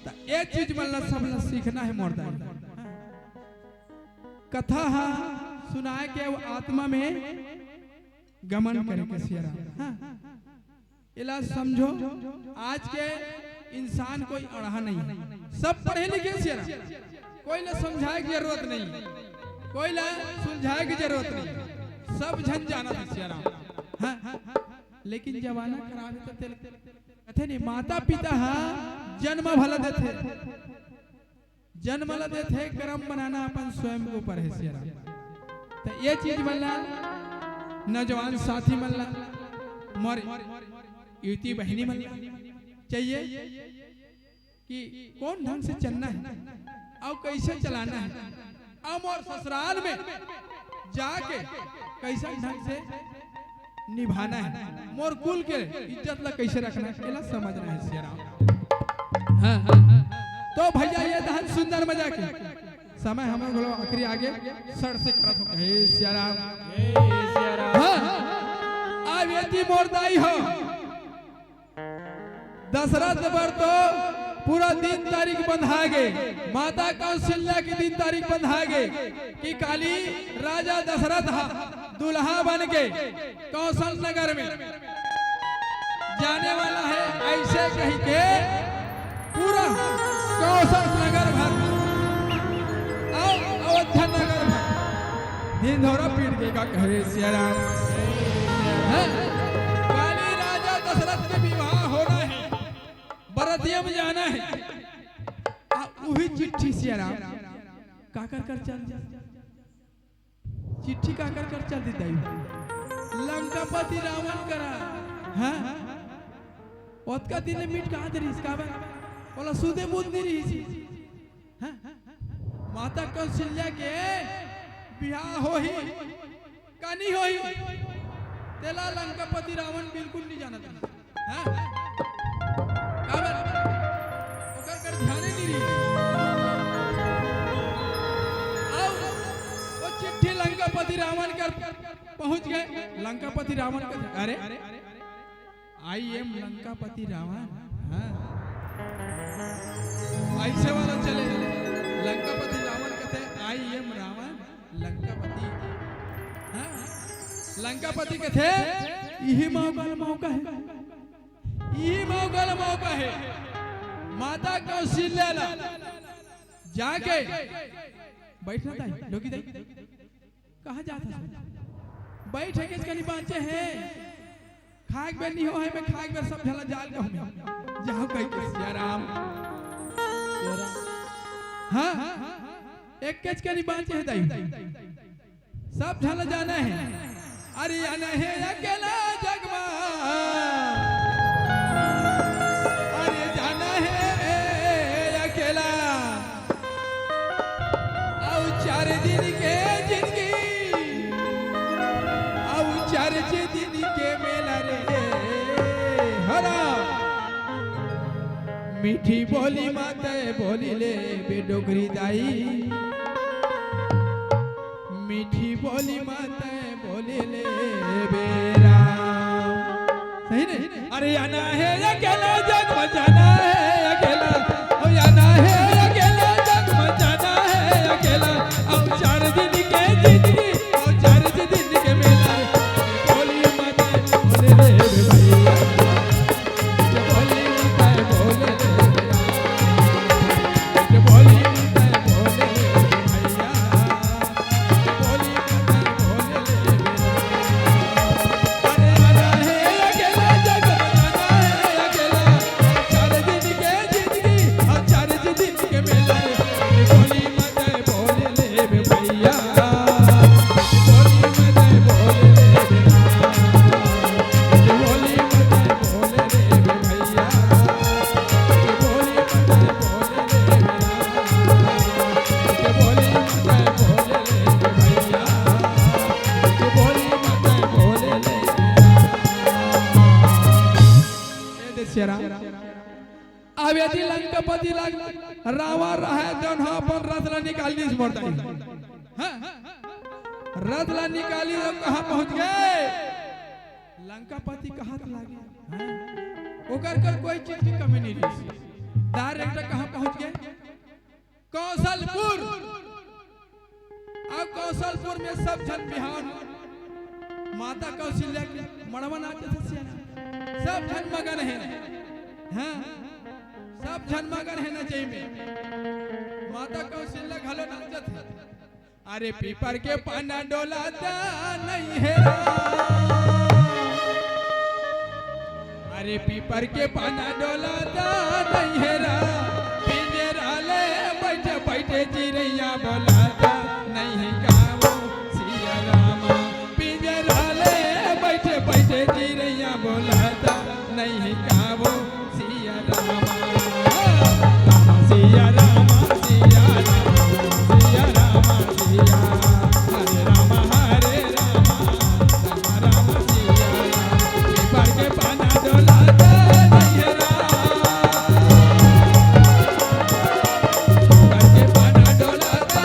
त ए चीज मन ला सब ला सीखना हे मोर दाई। कथा हा सुनाए के वो आत्मा में गमन करे के सियारा। हाँ। एला समझो, आज के इंसान कोई अड़हा नहीं हे, सब पढ़े लिखे सियारा, कोई ला समझाए के जरूरत नहीं, कोई ला सुलझाए के जरूरत नहीं, सब झन जानथे सियारा। हाँ। लेकिन जमाना खराब हे तो तेल कथे नहीं, माता पिता हा जन्म भला देथे, जन्म ला देथे, कर्म बनाना अपन स्वयं के ऊपर हे सियारा। त ये चीज मन ला, नौजवान साथी मन ला, मोर युवती बहिनी मन ला चाहिए कि कोन ढंग से चलना हे, अउ कैसे चलाना हे, अउ मोर ससुराल में जाके कैसन ढंग से निभाना हे, मोर कुल के इज्जत ला कैसे रखना हे, एला समझना हे सियाराम। हाँ, हाँ, हाँ। तो भैया, ये दहन सुंदर मजा के समय हमर घलो आखिरी आगे सर से करत हो। हे सियाराम। हे सियाराम। हाँ, अब यदि मोर दाई हो, दशरथ बर तो पूरा दिन तारीख बंधा गे, माता कौशल्या के दिन तारीख बंधा गे कि काली राजा दशरथ हा दुल्हा बन के कौशल नगर में जाने वाला है, ऐसे कही के पूरा कौशल नगर भर अउ अयोध्या नगर भर ढिंढोरा पीट के का कहे सिया राम। हैं? काली राजा दशरथ के विवाह होना है, बरतिया में जाना है। आ उही चिट्ठी सिया राम काकर कर चल जा। चिट्ठी काकर कर चल दी दाई? लंकापति रावण करा। हाँ? ओतका दिन ले मिट कहाँ दे रहिस का बा? ओला सुधे बुध नहीं रहिस। हाँ? माता कौशल्या के बिहाव होही, का नहीं होही? तेला लंकापति रावण बिल्कुल नहीं जानत। हाँ? काबर? ओकर कर ध्याने नहीं रही। अउ वो चिट्ठी लंकापति रावण कर पहुंच गे। लंकापति रावण कथे, "अरे, I am लंकापति रावण।" हाँ। ऐसे वाला चले। लंकापति रावण कथे, "I am रावण।" लंकापति, हाँ, लंकापति कथे, "इही मौका ल मौका है, इही मौका ल मौका है।" माता कौशल्या ला जाके बैठना ताई, डोकी दाई, कहाँ जात हस? बैठ के कनी बाँचे हे, खाए के बेर नहीं हो है, मैं खाए के बेर सब झला जाल कहूँ मैं। जाओ कह के सिया राम। हाँ, एक केच कनी बाँचे हे दाई। सब झन ला जाना है। अरे आना है अकेला जग मा, अरे जाना है अकेला। अउ चार दिन के जिंदगी, अउ चार छे दिन के मेला रे। हरा मीठी बोली माते बोली ले बे डोकरी दाई। मीठी बोली माते बोली ले बेरा। सही नहीं? अरे आना है अकेला जग में जाना है अकेला, ओ आना है अकेला जग में जाना है अकेला। अब चार दिन के जिंदगी, अब चार दिन के मेला। बोली माते बोली ले भैया। अब यदि लंकापति ला रावण रहे, जौन ह अपन रथ ला निकाल दिस मोर दाई। हाँ? रथ ला निकाली तो कहाँ पहुँच गे? लंकापति कहाँ त लागे? हाँ? ओकर कर कोई चीज की कमी नहीं रही। डायरेक्ट कहाँ पहुँच गे? कौशलपुर। अब कौशलपुर में सब झन बिहान माता कौशल्या के मड़वा नाचत हे सियाना। सब झन मगन हे। हाँ, सब झन मगन हे नचई में। माता कौशल्या घलो नाचत हे। अरे पीपर के पाना डोलाता नहीं हे रा। अरे पीपर के पाना डोलाता नहीं हे रा। पिंजरा ले बैठे बैठे चिरैया बोलाता नहीं का वो सिया रामा। पिंजरा ले बैठे बैठे चिरैया बोलाता नहीं का वो सिया रामा। सिया रामा, सिया रामा, सिया रामा, सिया। हरे रामा, हरे रामा, रामा रामा, सिया रामा। पीपर के पाना डोलाता नहीं हे रा। पीपर के पाना डोलाता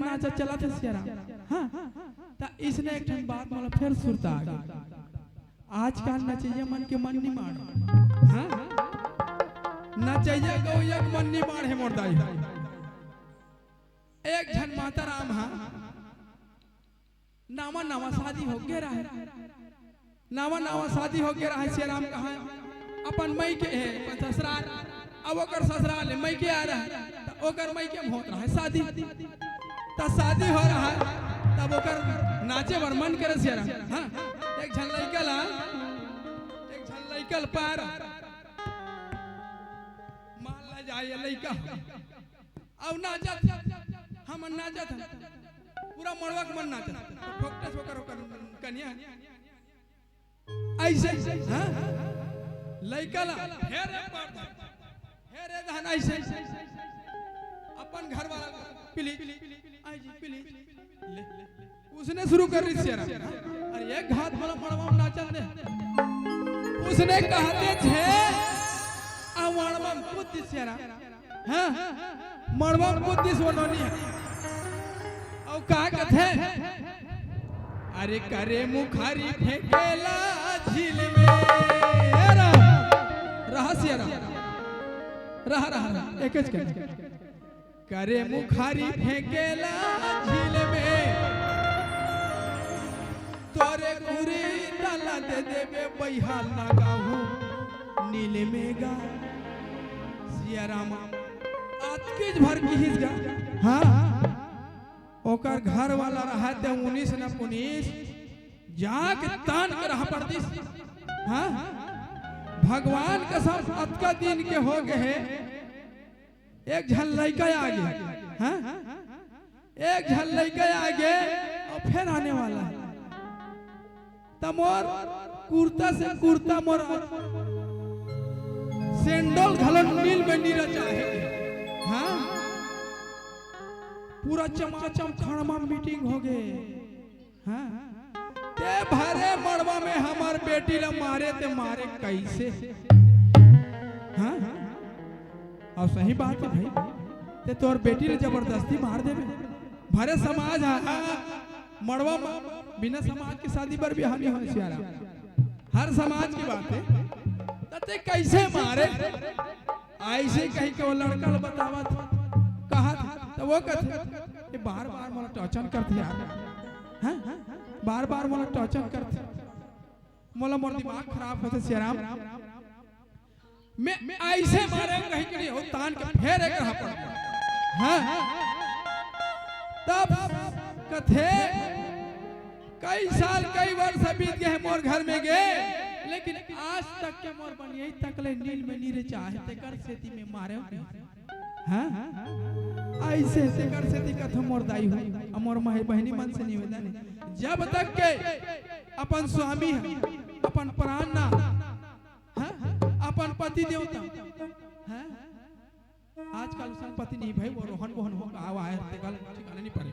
नाचा चलत हे सियाराम। हाँ, त इसने एक ठन बात मोला फेर सुरता आ गे। आजकल नचइया मन के मन नी माढ़े। हाँ, नचइया गवइया के मन नी माढ़े मोर दाई। एक झन माता राम हा, नावा नावा शादी होगे रहय, नावा नावा शादी होगे रहय, सियाराम कहय अपन मइके हे, अपन ससुराल, अब ओकर ससुराल ले मइके आय रहय, त ओकर मइके में होत रहय शादी। त शादी हो रहय, तब ओकर नाचे बर मन करे सियाराम। हाँ, एक झन लइका ला, एक झन लइका ला पाय रहय, मान ला जाय ये लइका, अउ नाचत, हमन नाचत हन, पूरा मड़वा के मन नाचत, फोकटे से ओकर, ओकर कनिया अइसे, हाँ? लइका ला, हे रे बाप, हे रे धन, अइसे, अपन घर वाला, प्लीज, आई जी, प्लीज, ले, ले। उसने शुरू कर रही सियाराम। अरे एक घात वाला मड़वा में नाचन दे। उसने कहते थे, आ मड़वा में कूद दे सियाराम। हाँ, मड़वा में कूद दिस वो नोनी। अउ का कथे? अरे करे मुखारी फेंकेला झील में। ए रहा, रहा सियाराम। रहा, रहा, रहा। एकेच कथे। करे मुखारी फेंकेला झील में, तोरे गुरी डाला दे देबे बइहा लगाहू नील में गा। सियाराम अतकेच भर किहिस गा। हाँ, ओकर घर वाला रहय ते उन्नीस न पुनीस, जाके तान के रहा परतिस। हाँ, भगवान कसम अतका दिन के हो गे हे, एक झन लइका आ गे, हाँ? एक झन लइका आ गे अउ फेर आने वाला हे। त मोर कुर्ता से कुर्ता मोर सैंडल घलो नील में नीला चाहे, हाँ? पूरा चमाचम खड़मा मीटिंग हो गे। हाँ? ते भरे मड़वा में हमर बेटी ला मारे, ते मारे कइसे? हाँ? अउ सही बात हे भाई, ते तोर बेटी ला जबरदस्ती मार देबे। भरे समाज हा, मड़वा म-, बिना समाज के शादी बर बिहाव नइ होय सियाराम। हर समाज के बात हे। त ते कइसे मारे? अइसे कहि के वो लड़का ल बतावत, कहत, त वो कथे, "ये बार-बार मोला टॉर्चर करथे यार, हैं? बार-बार मोला टॉर्चर करथे, मोला मोर दिमाग खराब होथे सियाराम, मैं अइसे मारे कहि के नहीं हो, तान के फेर एक रहा पड़।" हाँ? तब कथे, कई साल, कई वर्ष बीत गे हे मोर घर में गे, लेकिन आज तक के मोर बनियाई तक ले नील में नी रे चाहे, तेकर सेती में मारे हूँ। हाँ? अइसे तेकर सेती कथों मोर दाई हो, अउ मोर माई बहिनी मन से निवेदन हे, जब तक के अपन स्वामी ह, अपन प्राण ना, हाँ? अपन पति देवता, हाँ? आजकल संपत्ति नहीं भाई, वो रोहन बोहन हो, का आवा है, तेकर ठिकाना नहीं पड़े।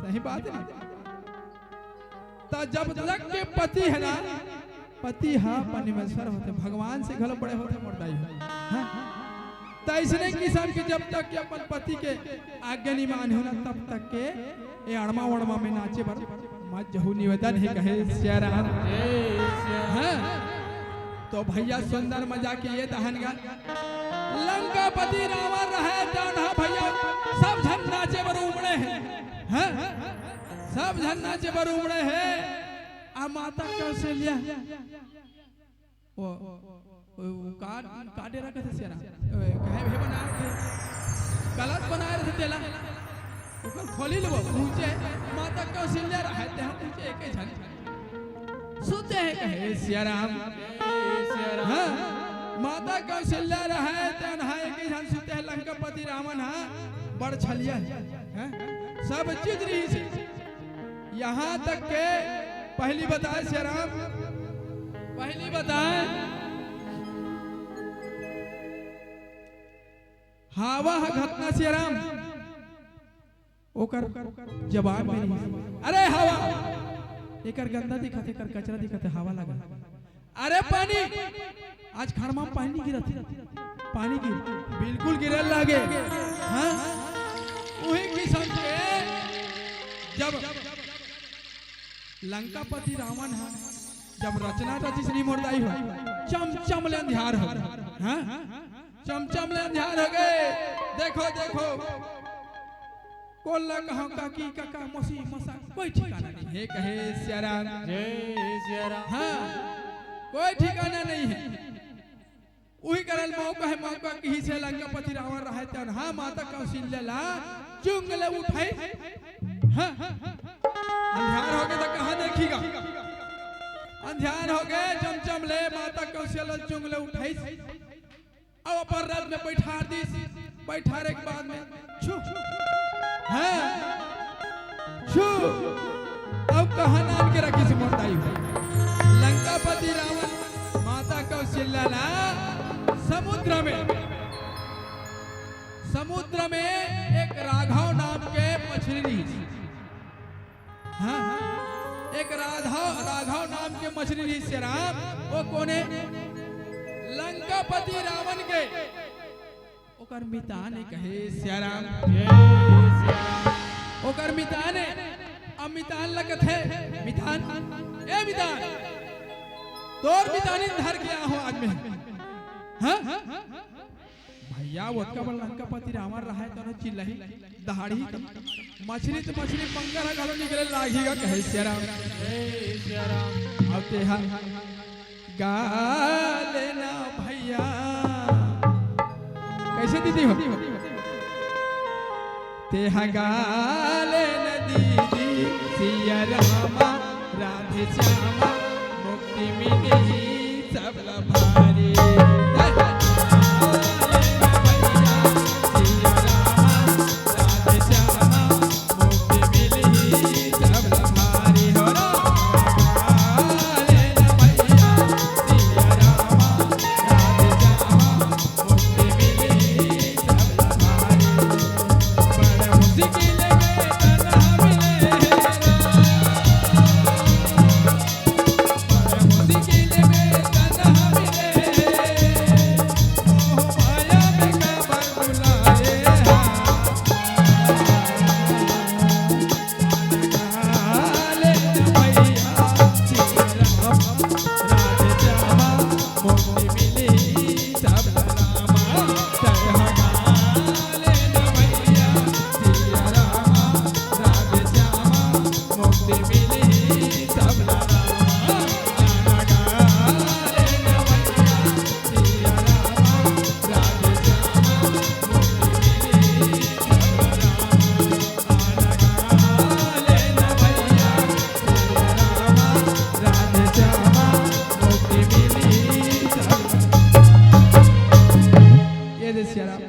सही बात हे ना? त जब तक के पति हे ना, पति हा परमेश्वर होथे, भगवान से घलो बड़े होथे मोर दाई हो। हाँ? त अइसने किसम के जब तक के अपन पति के आज्ञा नहीं माने हो ना, तब तक के ए अड़मा वड़मा में नाचे बर मत जहू, निवेदन हे कहे सियाराम। जय सिया। हाँ? तो भइया सुंदर मजा के ये दहन गा। लंकापति रावण रहे, जौन हा भइया सब झन नाचे बर उमड़े हे। हाँ? सब झन नाचे बर उमड़े हे। आ माता कौशल्या वो, वो, वो का, का डेरा कथे सियाराम? ओए, कहे हे बनाए रथे, कलश बनाए रथे तेला। ओकर खोली लेबो, पूछे, माता कौशल्या रहे, ते हम पूछे, एके झन। सुते हे कहे सियाराम। हाँ, माता कौशल्या रहे, ते अनहा एके झन सुते हे, लंकापति रावण हा, बड़ छलिया हे। हाँ? सब चीज रहिसे। यहाँ तक के पहली बताए सियाराम, पहली बताए हवा ह घटना सियाराम, ओकर जवाब में नहीं। अरे हवा, एकर गंदा दिखत हे, एकर कचरा दिखत हे, हवा लगा। अरे पानी, आज खड़मा म पानी गिरत हे, पानी गिर, बिल्कुल गिरे लागे। हाँ? उही किसम के जब लंकापति रावण ह जब रचना रचिस नी मोर दाई हो, चमचम ले अंधियार हो गे। हाँ? चमचम ले अंधियार हो गे। देखो, देखो, कोन ला कहँव काकी, कका, मौसी, मसा, कोई ठिकाना नहीं हे, कहे सियाराम। जय सियाराम। हाँ, कोई ठिकाना नहीं हे। उही करन मौका हे, मौका किहिसे लंकापति रावण रहय तन, हाँ, माता कौशल्या ला चुंग ले उठाइस। हाँ, अंधियार हो गे त कहाँ देखही गा? अंधियार हो गे, चमचम ले माता कौशल्या ला चुंग ले उठाइस। अउ अपन रथ में बइठार दिस। बइठारे के बाद में छू, हाँ, छू, अउ कहाँ नान के रखिस मोर दाई हो? लंकापति रावण माता कौशल्या ला समुद्र में, समुद्र में एक राघव नाम के मछली रिहिस। हाँ, एक राघव, राघव नाम के मछली रिहिस सियाराम। ओ कोने? लंकापति रावण के ओकर मितान ए, कहे सियाराम। जय सियाराम। ओकर मितान ए, अब मितान ला कथे, मितान, ए मितान, तोर मितानी धर के आहूँ आज मैं। हाँ? भइया, ओतका बड़ लंकापति रावण रहय, तोर चिल्लाही, दहाड़ही त मछली त मछली, पंगर ह घलो निकले लागही गा, कहे सियाराम। जय सियाराम। अब तेहा गा ले ना भइया। कइसे दीदी हो? तेहा गा ले ना दीदी, सिया रामा, राधे श्यामा, मुक्ति मिलही सबला भारी। तेहा गा ले ना भइया, सिया रामा, राधे श्यामा, ये दे सियाराम।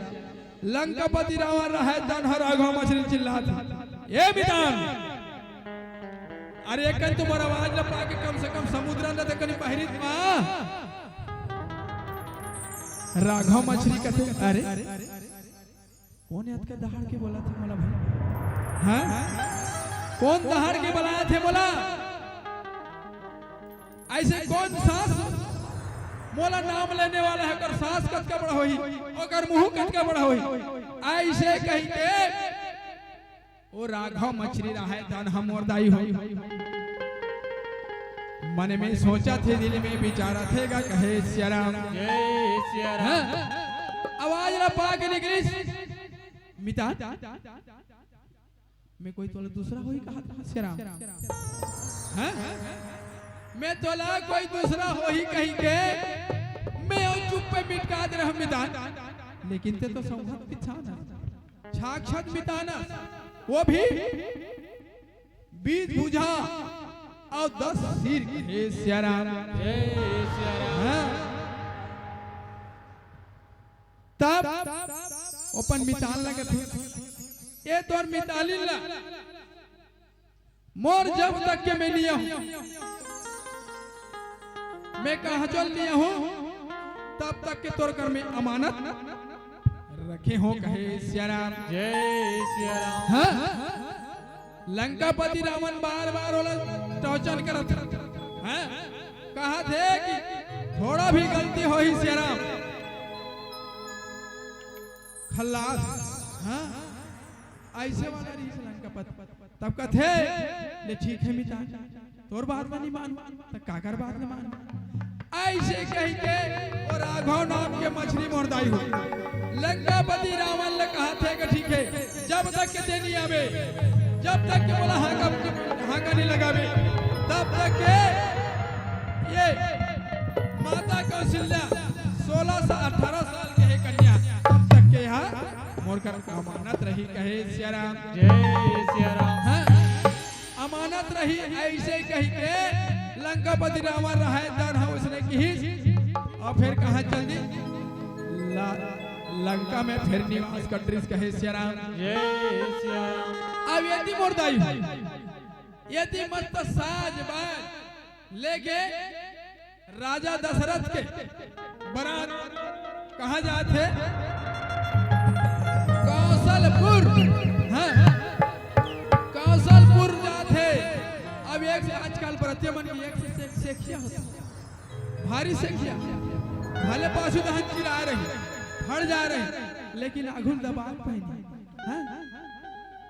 लंकापति रावण रहय तन ह राघव मछली चिल्लात हे, ए मितान, अरे एकन तुम्हर आवाज ल पाके कम से कम समुद्र न त कनी पहिरित मा। राघव मछली कथे, अरे कोन अतका दहाड़ के बोलत हे मोला भाई? हाँ? कोन दहाड़ के बोलत हे मोला? अइसे कोन साँस मोला नाम लेने वाला हे, ओकर साँस कतका बड़ा होही, ओकर मुँह कतका बड़ा होही। अइसे कहिके ओ राघव मछली रहय तन ह मोर दाई हो। मन में सोचत हे, दिल में विचारत हे गा, कहे सियाराम। जय सियाराम। हाँ? आवाज ला पाके निकलिस, मितान, मैं कोई तोला दूसरा होही कहत हँव सियाराम। हाँ? मैं तोला कोई दूसरा होही कहिके मैं ओ चुप्पे मिटका दे रहेंव मितान, लेकिन तें तो संघत के छान हस, साक्षात मितान हस, वो भी बीस भुजा अउ दस सिर के सियाराम। जय सियाराम। हाँ? तब अपन मितान ला कथे, ए तोर मितान ला मोर जब तक के मैं निया हूँ, मैं कहाँ चल निया हूँ, तब तक के तोर कर में अमानत रखे हों, कहे सियाराम। जय सियाराम। हाँ? लंकापति रावण बार-बार ओला टोचन करत हे। हाँ? कहत हे कि थोड़ा भी गलती होही सियाराम, खल्लास। हाँ? अइसे वाला रहिस लंकापति। तब कथे, "ले ठीक हे मितान, तोर बात ला नइ मानंव, त काकर बात ला मानंव?" अइसे कहिके ओ राघव नाम के मछरी मोर दाई हो लंकापति रावण ले कहत हे कि ठीक हे, जब तक के तें नइ आबे, जब तक के मोला हाका, हाका नइ लगाबे, तब तक के ये माता कौशल्या सोलह से अठारह साल के हे कन्या, तब तक के हा मोर कर अमानत रही, कहे सिया राम। जय सिया राम। हाँ, अमानत रही, अइसे कहिके लंकापति रावण रहय, तब हा ओइसने किहिस, अउ फेर कहाँ चल दिस? ला-, लंका में फेर निवास कर दिस, कहे सिया राम। जय सिया राम। अब एती मोर दाई, एती मस्त साज बाज लेके राजा दशरथ के बरात कहाँ जात हे? कौशलपुर। हाँ, कौशलपुर जात हे। अब एक से, आजकल बरतिया मन के एक से, से, सेखिया होथे, भारी सेखिया, भले पाछू डहन चिराय रही, फड़ जाय रही, लेकिन आघू दबाय पहिने। हाँ?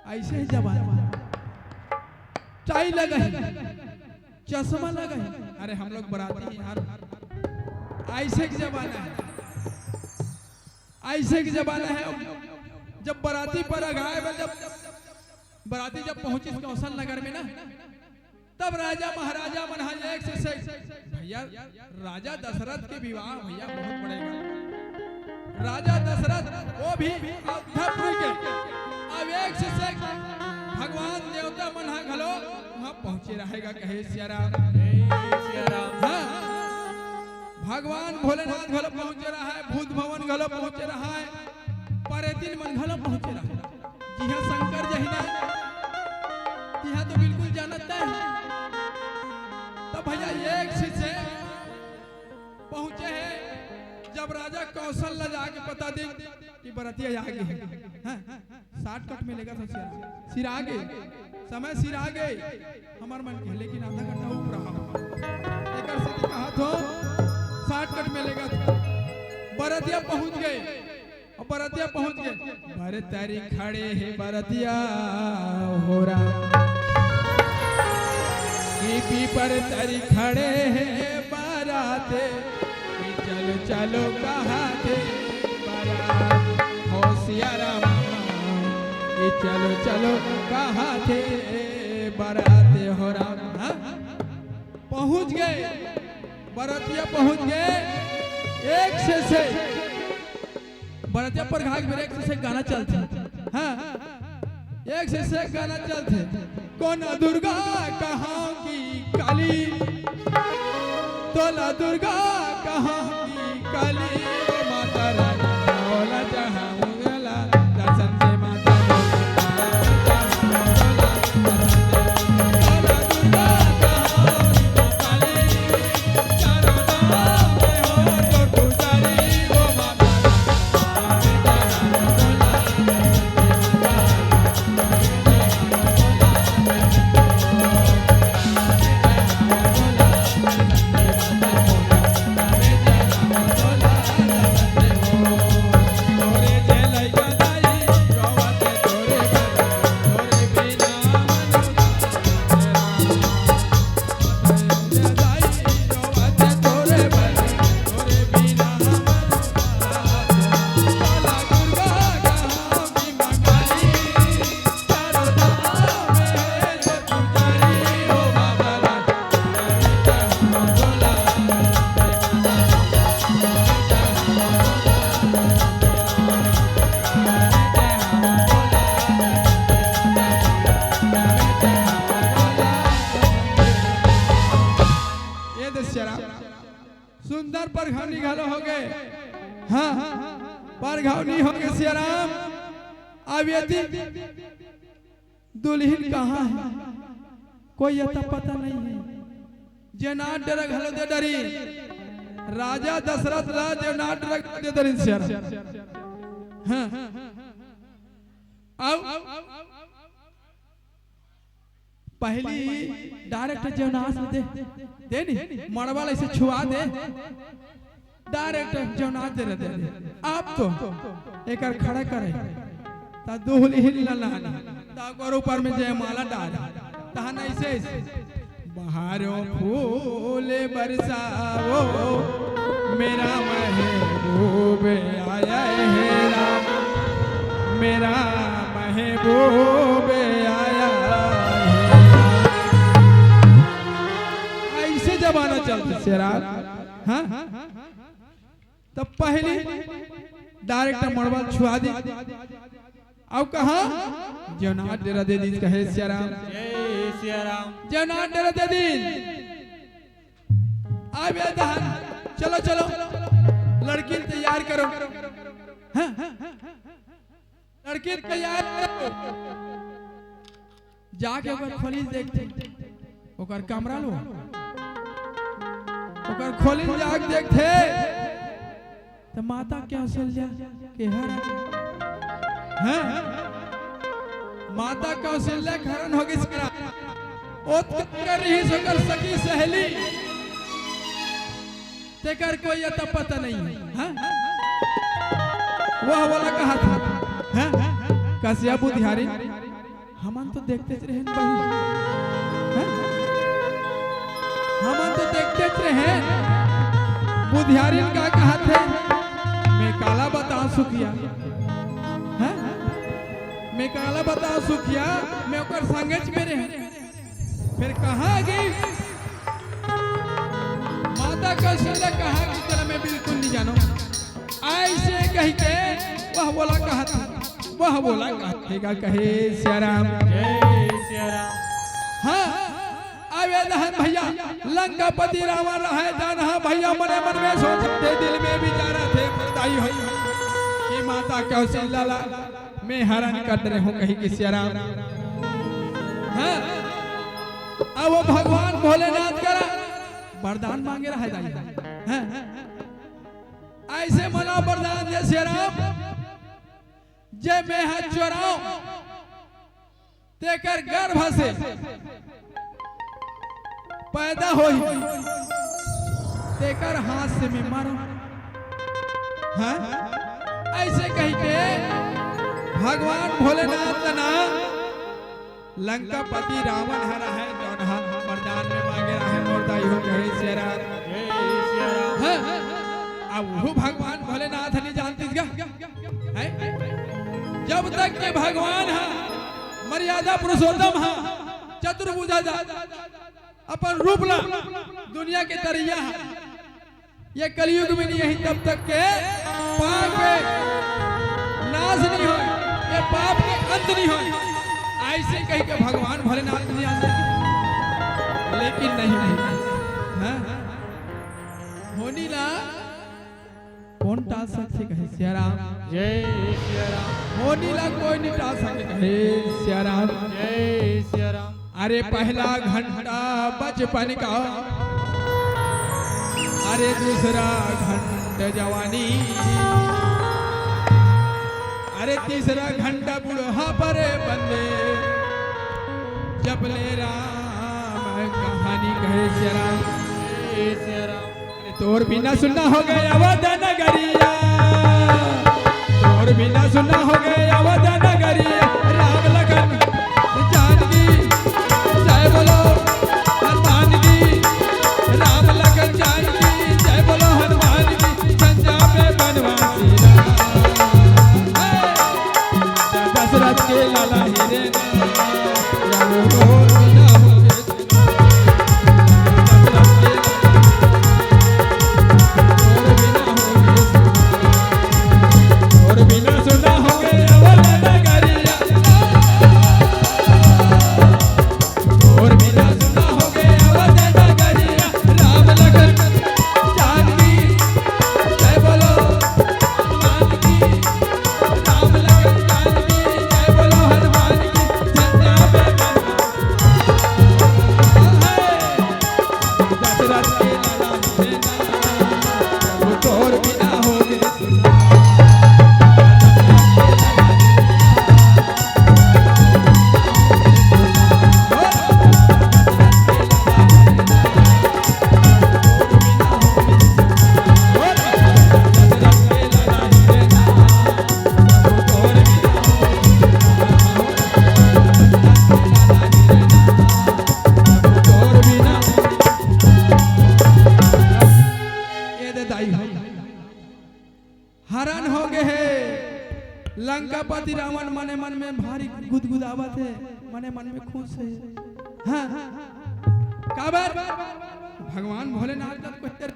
अइसे ही जमाना। टाई लगा है, चश्मा लगा है। अरे हम लोग बराती हैं यार, अइसे के जमाना है, अइसे के जमाना है। जब बराती पर अघाए बर, जब बराती जब पहुंचिस कौशल नगर में ना, तब राजा महाराजा मन हा एक से, से भैया, राजा दशरथ के विवाह भैया बहुत बड़े गा। राजा दशरथ वो भी अवधपुर के। अब एक से, से भगवान देवता मन हा घलो वहाँ पहुँचे रहेगा, कहे सिया राम। जय सिया राम। हाँ, भगवान भोलेनाथ घलो पहुँचे रहा है, भूत भवन घलो पहुँचे रहा है, परेतिन मन घलो पहुँचे रहा है। जिहाँ शंकर जही नहीं, तिहाँ तो बिल्कुल जानत नहीं। तब भैया एक से, से पहुँचे हे, जब राजा कौशल ला जाके पता दे कि बरतिया आ गे हे। हाँ, shortcut में लेगत हे सिरा, सिरा गे, समय सिरा गे, हमर मन के, लेकिन आधा घंटा ऊपर रहा। एकर सेती कहत हों, shortcut में लेगत। बरतिया पहुँच गे, अउ बरतिया पहुँच गे। बरतरी खड़े हे बरतिया हो राम, कि पीपर तरी खड़े हे बराते, कि चलो चलो कहाथे बरात हो सिया राम, कि चलो चलो कहाथे बराते हो राम। हाँ? पहुँच गे, बरतिया पहुँच गे। एक से, से बरतिया पर घाघ मेरे एक से, से गाना चलथे। हाँ, एक से, से गाना चलथे। कोन दुर्गा कहाँ की काली, तोला दुर्गा कहाँ की काली, माता रानी तोला चढ़ाऊंगा दर्शन से माता। ये दे सिया राम। सुंदर परघौनी घलो हो गे। हाँ, परघौनी हो गे सिया राम। अब एती दुल्हिन कहाँ हे? कोई अता पता नहीं हे। जेवनार डेरा घलो दे डरिन। राजा दशरथ ला जेवनार डेरा दे डरिन सिया राम। हाँ। अउ पहली direct जेवनार दे, दे नी, मड़वा ला अइसे छुआ दे, direct जेवनार दे रहे दे। अब तो एकर खड़ा करे। त दुहली हिल लानी, त ओकर ऊपर में जयमाला डार, तहन ऐसे, ऐसे, बहारो फूल बरसाओ, मेरा महबूब आया है राम, मेरा महबूब आया है। ऐसे जमाना चलता शेरा। हाँ, तब पहली डायरेक्ट मड़वा छुआ दी। अब कहा जौना डेरा दे दीस कहे सियाराम। जय सियाराम। जौना डेरा दे दीस। अब ये दहन, चलो, चलो, लड़की तैयार करो। हाँ? लड़की तैयार करो। जाके ओकर खोली देखथे, ओकर कमरा लो, ओकर खोली जाके देखथे, त माता कौशल्या के हर, हाँ, माता कौशल्या के हरन हो गिस करा। ओत कर रहिस ओकर सखी सहेली, तेकर कोई अता पता नहीं है। हाँ? वह वाला कहा था, हाँ? कसिया बुधियारी, हमन तो देखतेच रहेन बही। हैं? हमन तो देखतेच रहेन। बुधियारिन का कहत हे? मैं काला बताओं सुखिया। हैं? मैं काला बताओं सुखिया, मैं ओकर संगेच में रहेन। फिर कहा कि माता कौशल्या कहा कि तेला मैं बिल्कुल नहीं जानों। ऐसे कहिके वह बोला कहा था। वह बोला कहा था, कहे सियाराम। जय सियाराम। हाँ, अब ये दहन भैया, लंकापति रावण रहे जान, हाँ भैया, मने मन में सोचथे, दिल में विचारथे, बताई हो कि माता कौशल्या ला मैं हरण कर रहे हूँ कहिके सियाराम। हाँ, अब वो भगवान भोलेनाथ करा वरदान मांगे रहे जाई। हाँ, ऐसे मना वरदान दे सियाराम, जे मैं हा चोराओं, तेकर गर्भ से पैदा होही, तेकर हाथ से मैं मारों। हाँ? ऐसे कहिके भगवान भोलेनाथ का नाम लंकापति रावण हर है, जौन हा वरदान में मांगे रहे, मोर दाई हो कहे सियाराम। जय सियाराम। हाँ? अब वो भगवान भोलेनाथ नहीं जानती क्या? हैं? जब तक के भगवान हा, मर्यादा पुरुषोत्तम हा, चतुर्भुजा दा, अपन रूप ला दुनिया के तरैया हा, ये कलयुग में नहीं है, तब तक के पाप नाश नहीं होय, ये पाप के अंत नहीं होय। ऐसे कहिके भगवान भोलेनाथ नहीं आते, लेकिन नहीं, नहीं। हाँ? होनी ला कोन टाल सकथे कहे सियाराम। जय सियाराम। होनी ला कोई नहीं टाल सकथे कहे सियाराम। जय सियाराम। अरे पहला घंटा बचपन का, अरे दूसरा घंटा जवानी, अरे तीसरा घंटा बुढ़ापा रे बंदे, जब ले राम कहानी कहे सियाराम। जय सियाराम। अरे तोर बिना सुन्ना हो गए अवध नगरिया, तोर बिना सुन्ना हो गए अवध नगरिया। राम लखन जानकी जय बोलो हनुमान की, राम लखन जानकी जय बोलो हनुमान की। संजा पे बनवासी राम, दशरथ के लाला हिरे राम, तोर बिना हो गए तोर बिना सुना हो गए अवध नगरिया। हे, मने मन में खुश हे। हाँ, काबर? भगवान भोलेनाथ का कोई तेर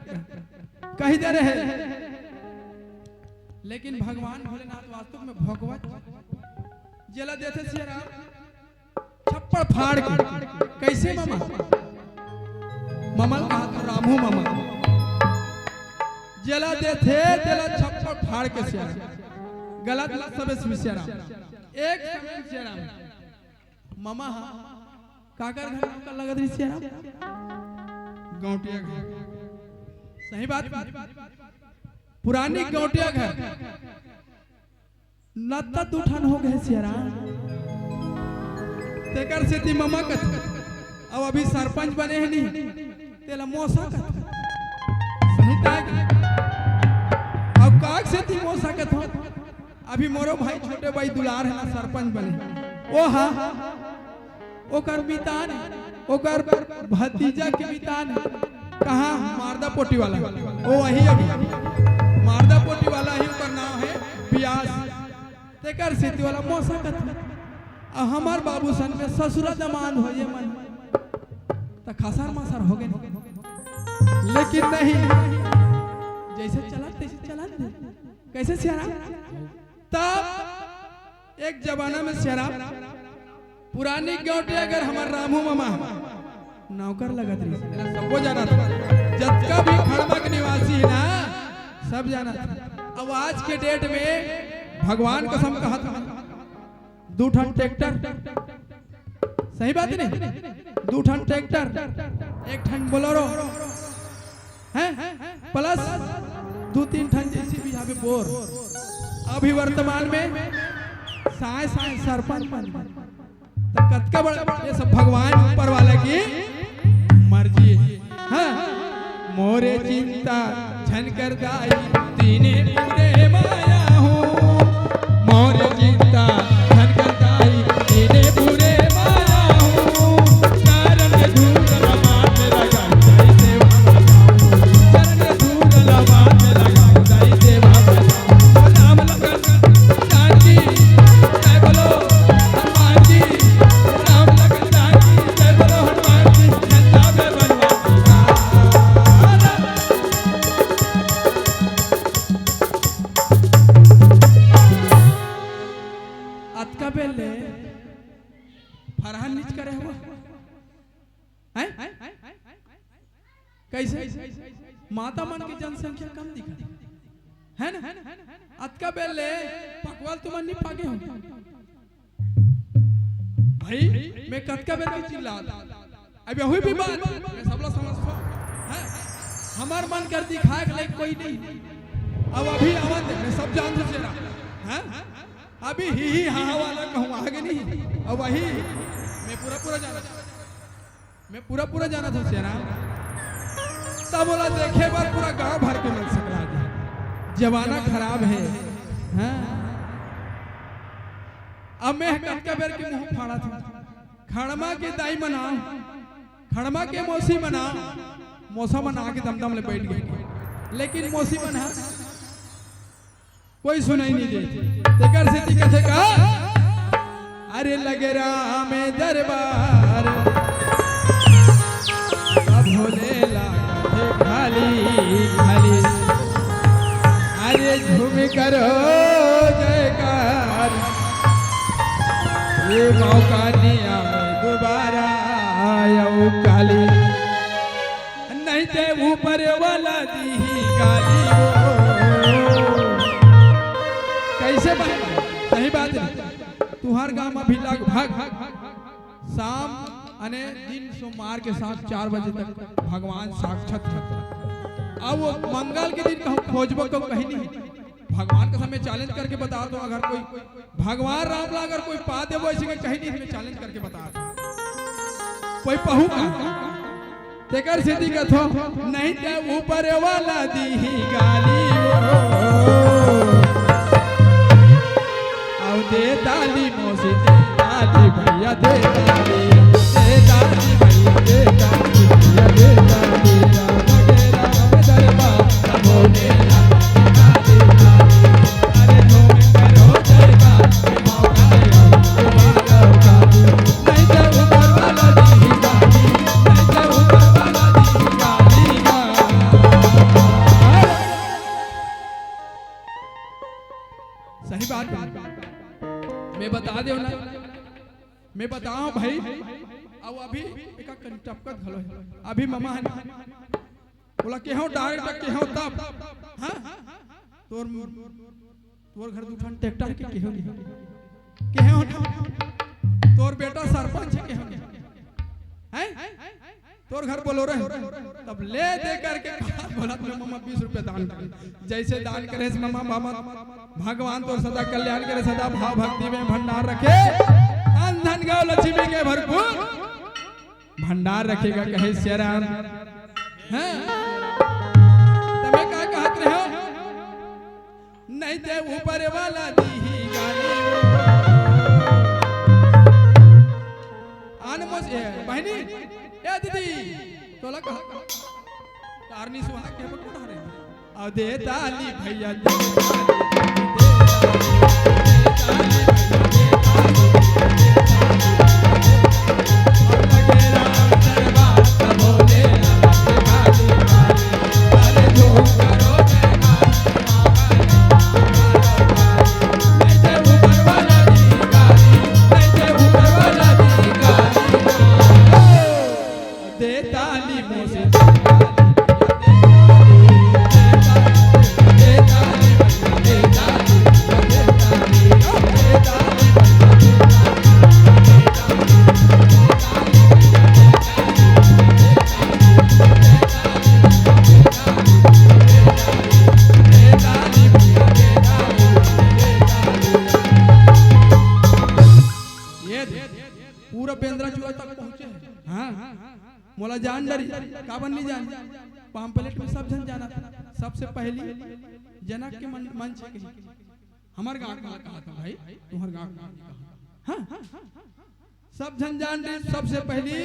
कहि दे रहे, लेकिन भगवान भोलेनाथ वास्तव में भोगवत जेला देथे सियाराम छप्पड़ फाड़ के। कइसे ममा? ममा ल कहा तो रामू ममा। जेला देथे, तेला छप्पड़ फाड़ के सियाराम। गलत, गलत सबे सियाराम। एक समय सियाराम। ममा हा काकर घर नौकर लगत रहिस सियाराम? गौंटिया घर। सही बात। पुरानी गौंटिया घर। नत्ता दू ठन हो गए सियाराम। तेकर सेती ममा कथे। अब अभी सरपंच बने हे नी, तेला मोसा कथे। सही ताय। अब काक सेती मोसा कथे? अभी मोरो भाई छोटे भाई दुलार हे ना, सरपंच बने। ओ हा, ओकर मितान, ओकर भतीजा के मितान। कहाँ? मारदा पोटी वाला। ओ वही अभी मारदा पोटी वाला ही ओकर नाम हे बियास। तेकर सेती वाला मोसा कथे। अब हमार बाबू सन में ससुरा दमांद हो ये मन, त खसर मसर हो गए। लेकिन नहीं, जैसे चलत तैसे चलत दे। कैसे सियाराम? तब एक जमाना में सियाराम पुरानी गौंटिया घर हमार रामू ममा नौकर लगत रहिस। सबको जानत हे, जतका भी खड़मा के निवासी हे ना, सब जानत हे। अब आज के डेट में भगवान कसम कहत हे, दू ठन ट्रैक्टर, सही बात नहीं, दू ठन ट्रैक्टर, एक ठन बोलेरो, हैं, प्लस दू तीन ठन जेसीबी यहाँ पे बोर। अभी वर्तमान में साय साय सरपंच बन गए। तो कतका बड़ा ये सब भगवान ऊपर वाला की मर्जी हे। हाँ, मोरे चिंता झन कर दाई, तीने पूरे माया हूँ। मोरे चिंता झन कर दाई, तीने पूरे माया हूँ। कारण के धूल लगा मेरा गाड़ी, सही सेवा में जाऊँ। कारण के धूल लगा मेरा गाड़ी, सही सेवा में जाऊँ। राम लखन जानकी, जय बोलो हनुमान जी। राम लखन जानकी, जय बोलो हनुमान जी। झंडा में बनवा। अतका बेर ले फरहान निच करे हुआ। हैं? कैसे? माता मन के जनसंख्या कम दिखत हे ना? अतका बेर ले पकवाल तुमन नहीं पागे हो। भाई, मैं कतका बेर के चिल्ला, अब यही भी बात मैं सबला समझता हूँ। हैं? हमार मन कर दिखाए के लायक कोई नहीं। अब अभी आवन दे, मैं सब जानत हूँ सियाराम। हैं? अभी ही ही हा हा वाला कहूँ आगे नहीं। अब वही मैं पूरा पूरा जाना मैं पूरा पूरा जानत हूँ सियाराम। तब ओला देखे बर पूरा गांव भर के मन सकला गे। जमाना खराब हे। हाँ। अब मैं कतका बेर के मुंह फाड़त हूँ। खड़मा के दाई मन आ, खड़मा के मौसी मन आ, मौसा मन आके दमदम ले बैठ गए। लेकिन मौसी मन हा कोई सुनाई नहीं दे। तेकर सेती कथे का, अरे लगे राम दरबार, अब होले लागे खाली खाली। अरे झूम करो जयकार, ये मौका नहीं आवे दोबारा आयो काली। नहीं ते ऊपर वाला दीही गाली वो। कैसे बात? सही बात हे। तुहार गांव में भी लगभग शाम अने दिन सोमवार के साथ चार बजे तक भगवान साक्षात हे। अब वो मंगल के दिन कहूँ खोजबो तो कहीं नहीं। भगवान का सामने चैलेंज करके बता दो, अगर कोई भगवान राम ला अगर कोई पा देबो ऐसे के कहीं नहीं, मैं चैलेंज करके बता दो। कोई पहू का? तेकर सेती कथो, नहीं ते ऊपर वाला दीही गाली वो। आओ दे ताली मौसी, दे ताली भैया, दे ताली, दे ताली भैया, दे ताली भैया, दे ताली राम के राम दरबार, सबो के राम के ताली, ताली। अरे झूम करो दरबार, मौका है, तुम्हारा काबू। अउ अभी एका कन टपकत घलो हे। अभी ममा हे ना, ओला केहो direct केहो तब, हाँ? तोर, तोर घर दू ठन ट्रैक्टर के केहो नहीं। केहो ना। तोर बेटा सरपंच हे केहो नहीं। हैं? तोर घर बोलो रहे। तब ले दे करके कहा बोलत में ममा बीस रुपया दान करे। जैसे दान करे से ममा बाबा भगवान तोर सदा कल्याण करे, सदा भाव भक्ति में भंडार रखे। अन धन गौ लक्ष्मी के भरपूर भंडार रखेगा, कहे सिया राम। हाँ? तमे का कहत रहे हो? नहीं ते ऊपर वाला दीही गाली। अनमोस, ए, बहिनी, ए दीदी, तोला कहा, तारनी सुहा के बता रहे हैं। अउ दे ताली भैया, दे ताली, दे ताली, दे ताली भैया, दे ताली, दे ताली। अब लगे राम दरबार, तब भोले नाथ काली काली। अरे झूम करो जयकारा। ये दे, पूरा बेंदरा चुआ तक पहुंचे हे। हाँ, मोला जान डरी, काबर नहीं जान? पाम्पलेट में सब झन जाना था। सबसे पहली जनक के मन, मंच के ही। हमार गांव का कहा था भाई, तुम्हार गांव का कहा था। हाँ, सब झन जान डरी, सबसे पहली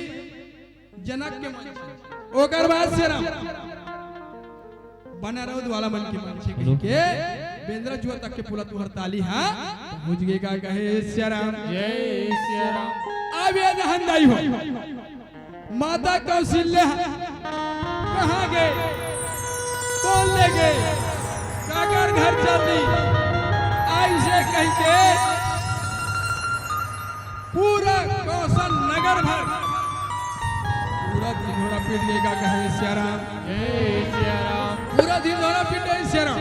जनक के मंच। ओकर बाद सिया राम बना रहो द्वाला मन के मंच के, के बेंदरा जुआ तक के पुला तुहर ताली, हाँ, पहुंच गे का कहे सिया राम। जय सिया राम। अब ये दहन दाई हो, माता कौशल्या कहाँ गे, कौन ले गे, काकर घर चल दी, ऐसे कह के पूरा कौशल नगर भर पूरा ढिंढोरा पीट लेगा, कहे सिया राम। जय सिया राम। पूरा ढिंढोरा पीटे सिया राम।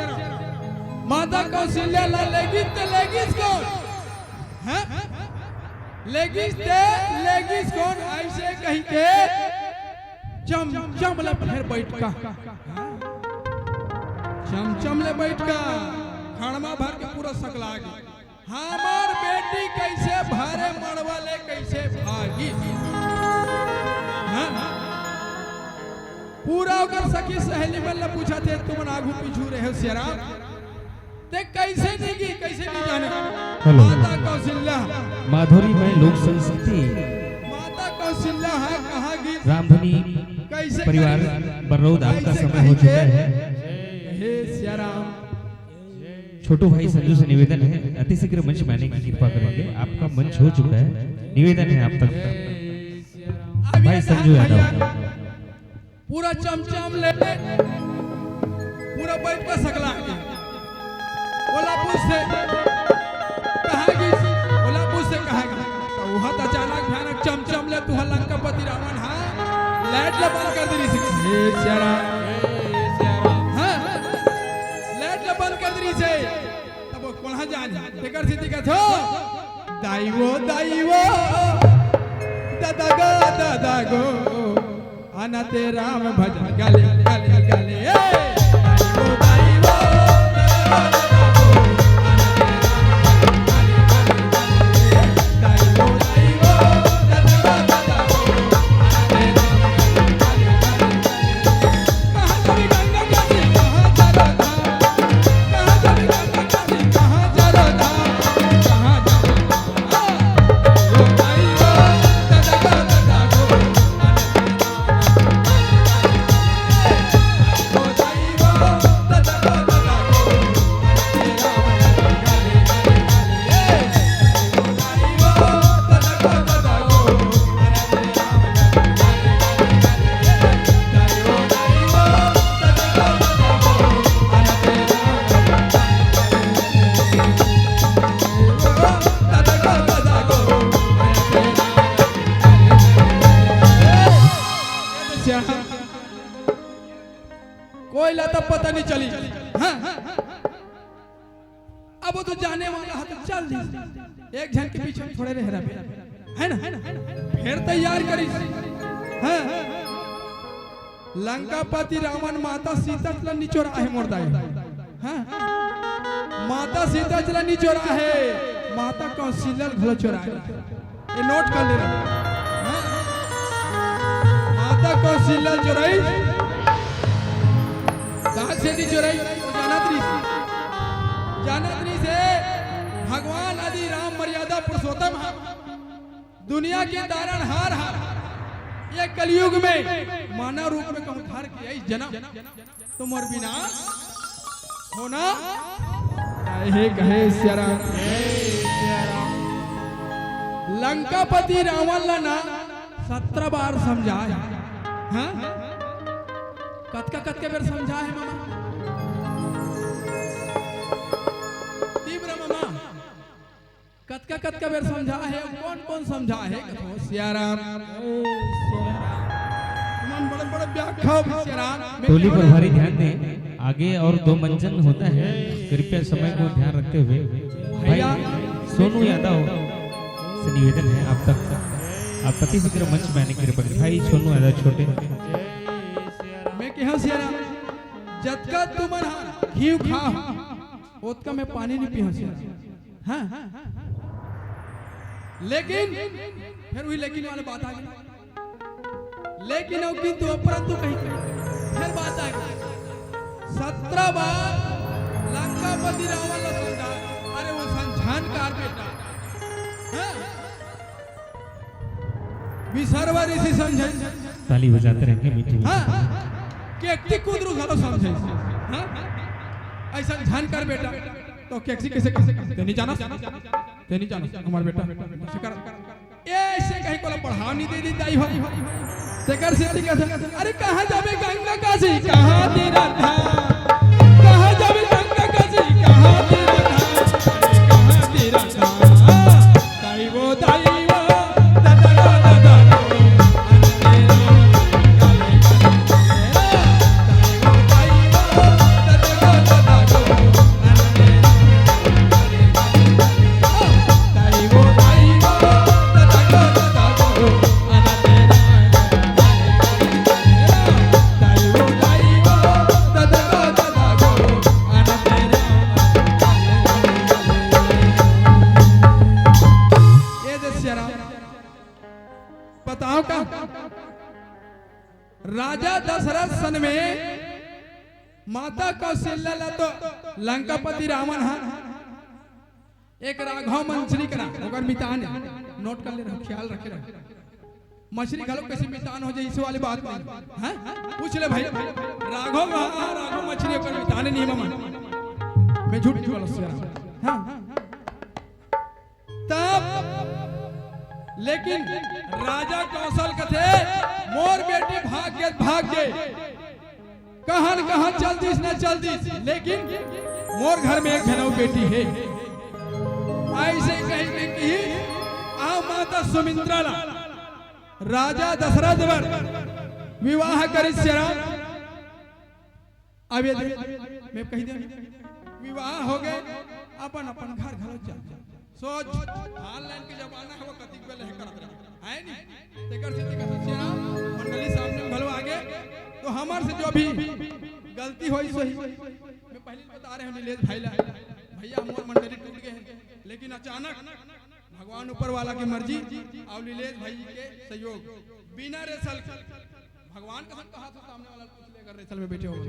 माता कौशल्या ला लेगिस ते लेगिस कौन? हैं? लेगिस ते लेगिस कौन? ऐसे कह के चमचम ले फेर बैठ का। चमचम ले बैठ का। खड़मा भर के पूरा सकला गे। हमार बेटी कैसे भारे मड़वा ले कैसे भागी। हाँ? पूरा ओकर सखी सहेली मन ला पूछत हे, तुमन आगू पीछू रहे हो सिया राम, ते कैसे नहीं गी, कैसे नहीं जाने। हेलो। माता कौशल्या। माधुरी में लोक संस्कृति। माता कौशल्या है कहाँ गी? रामधुनी कैसे परिवार करी? बरौद, आपका कैसे समय हो करी चुका के? है। हे सिया राम। छोटू भाई संजू से निवेदन है, अति शीघ्र मंच में आने की कृपा करेंगे। आपका मंच हो चुका है, निवेदन है आप तक। भाई संजू यादव। पूरा चमचम ले, पूरा बैठ के सकला के। ओला पूछथे, कहाँ गिस? ओला पूछथे, कहाँ गिस? तो वहाँ तो अचानक भयानक चमचम ले, तुहा लंकापति रावण हा, लाइट ले बंद कर दे रही हे सिया राम। हाँ, लाइट ले बंद कर दे रही हे। तब वो कोन हा जान, तेकर सेती कथो, दाई वो, दाई वो, दादा गो, दादा गो, आना ते राम भजन गले, गले, गले, ए। कोई ला तो पता नहीं चली। हाँ, अब वो तो जाने वाला है, तो चल दी। एक झन के पीछे थोड़े रह रहे, है ना? फिर तैयार करिस। हाँ, लंकापति रावण माता सीता ला निचोरा हे मोर दाई। हाँ, माता सीता ला निचोरा हे, माता कौशल्या घलो चोरा हे। ये नोट कर लेना। हाँ? माता कौशल्या चोराई, कहाँ से नहीं चोराई? जानत नहीं से, जानत नहीं से, भगवान आदि राम मर्यादा पुरुषोत्तम है, दुनिया के तारनहार है। ये कलयुग में मानव रूप में कहूँ धर के आई जन्म, तो मोर बिना होना। कहे कहे सिया राम। लंकापति रावण ला ना सत्रह बार समझाए। हाँ, कतका कतका बेर समझाए मामा? तीव्र मामा, कतका कतका बेर समझा हे, कौन कौन समझा हे? कथो सिया राम। मन बड़े बड़े व्याख्या हो सिया राम। टोली पर भारी ध्यान दें, आगे और दो मंचन होता है, कृपया समय को ध्यान रखते हुए। भाई भैया। सोनू यादव से निवेदन है आप तक, आप अति शीघ्र मंच में आने की कृपा करें। भाई सोनू यादव छोटे। मैं कहा सिया राम, जतका तुमन हा घी खा, ओतका मैं पानी नहीं पीहा सिया राम। हाँ, लेकिन फिर वही लेकिन वाले बात आ गई। लेकिन और किंतु और परंतु कहीं फिर बात आ गई। सत्रह बार लंकापति रावण ला समझा, अरे वो संझानकार बेटा, हाँ? विसर्वा ऋषि समझे। ताली बजाते रहेंगे मीठी मीठी। हाँ, केकती कुदरू घलो समझे। हाँ? ऐसा झन कर बेटा, तो केकसी कैसे कर? ते नहीं जाना, ते नहीं जाना, हमार बेटा, ऐसे कर। ए, ऐसे कहीं को बढ़ाव नहीं दे दी दाई हो। तेकर से ती कहते, अरे कहाँ जाबे गंगा काशी, कहाँ तीरथ धाम? कहाँ जाबे गंगा काशी, कहाँ तीरथ धाम? कहाँ तीरथ धाम? ताई वो, ताई वो, दादा रो, दादा रो, ये दे सिया राम, बताओ का राजा दशरथ सन में माता कौशल्या ला तो लंकापति रावण हा एक राघव मंचरी करा, ओकर मितान हे। नोट कर ले रहो, ख्याल रखे रहो। मछली घलो कैसे मितान हो जाए, इस वाली बात नहीं। हाँ? पूछ ले भाई, राघव, हाँ, राघव मछली ओकर मितान नहीं मामा। मैं झूठ नहीं बोला सिया राम। हाँ। तब लेकिन राजा कौशल कथे, मोर बेटी भाग गे, भाग गे। कहाँ न कहाँ चल दिस न चल दिस, लेकिन मोर घर में एक घनऊ बेटी हे। ऐसे कही के कही, आ माता सुमित्रा ला राजा दशरथ बर विवाह करिस सिया राम। अब ये दे, मैं कही दे, विवाह हो गे, अपन अपन घर घलो चल जा। सोच, online के जमाना हे, वो कतिक बेर ले करत रहे, हे नी? तेकर सेती का सोचिए ना, मंडली सामने में घलो आगे, तो हमर से जो भी गलती होइस होही, मैं पहले बता रहे हूँ नीलेश भाई ला, भैया हमर मंडली टूट गे हे, लेकिन अचानक भगवान ऊपर वाला के मर्जी अउ नीलेश भाई के सहयोग, बिना rehearsal भगवान कसम कहा था सामने वाला पूछ ले अगर rehearsal में बैठे हो तो।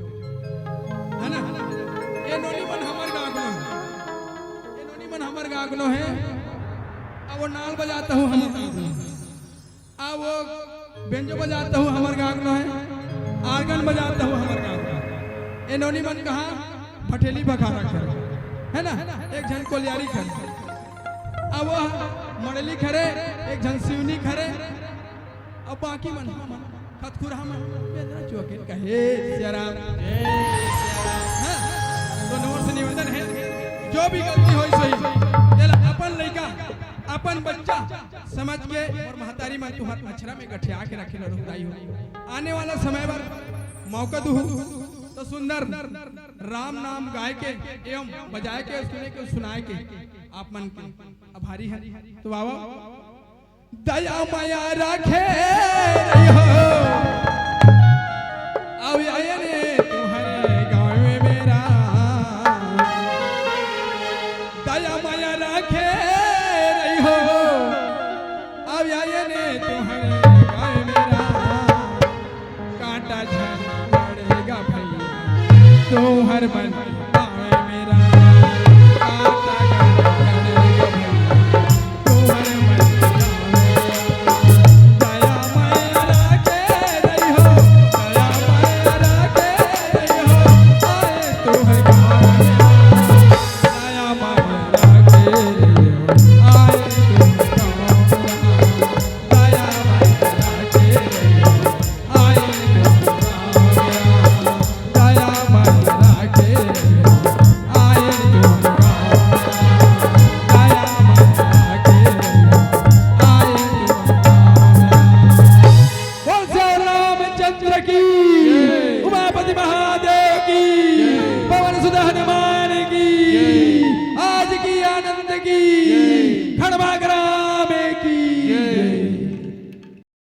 है ना? ये नोनी मन हमर गाँव के हे। ये नोनी मन हमर गाँव के हे। अब वो नाल बजाता हूँ हमर गाँव के हे। अब वो बेंजो बजाता हूँ हमर गाँव के हे। Organ बजाता हूँ हमर गाँव के हे। ये नोनी मन कहाँ? भठेली भखारा के हे। है ना? एक झन कोलियारी के हे। अब वो मड़ली के हे, एक झन सिवनी के हे। अब बाकी मन, हमन, खतखुरहा मन, बेंदरा चोकिन कहे, सिया राम। हाँ, तो नोर से निवेदन हे, जो भी गलती होइस होही, ये ला अपन लइका, अपन बच्चा समझ के मोर महतारी मन तुहर अछरा में गठिया के रखे लड़ो दाई हो। आने वाला समय बर मौका दुहू तो सुंदर राम नाम गाय के एवं बजाय के सुने के सुनाए के आप मन के आभारी है। तो बाबा दया माया राखे रही हो। अब आए ने तुम्हारे गाँव में मेरा दया माया राखे रही हो। अब आए ने तुम्हारे गाँव में मेरा कांटा झन लड़ेगा भैया तुम्हारे मन गाँव में मेरा कांटा झन लड़ेगा भैया तुम्हारे मन गाँव में मेरा। दया माया राखे रही हो, दया माया राखे रही हो, आए तुम्हारे गाँव में मेरा। दया माया राखे रही हो, आए तुम्हारे गाँव में मेरा। दया माया राखे रही हो, आए तुम्हारे गाँव में मेरा। दया माया राखे रही हो, आए तुम्हारे गाँव में मेरा। दया माया राखे रही हो, आए तुम्हारे गाँव में मेरा। बोल श्री रामचंद्र की।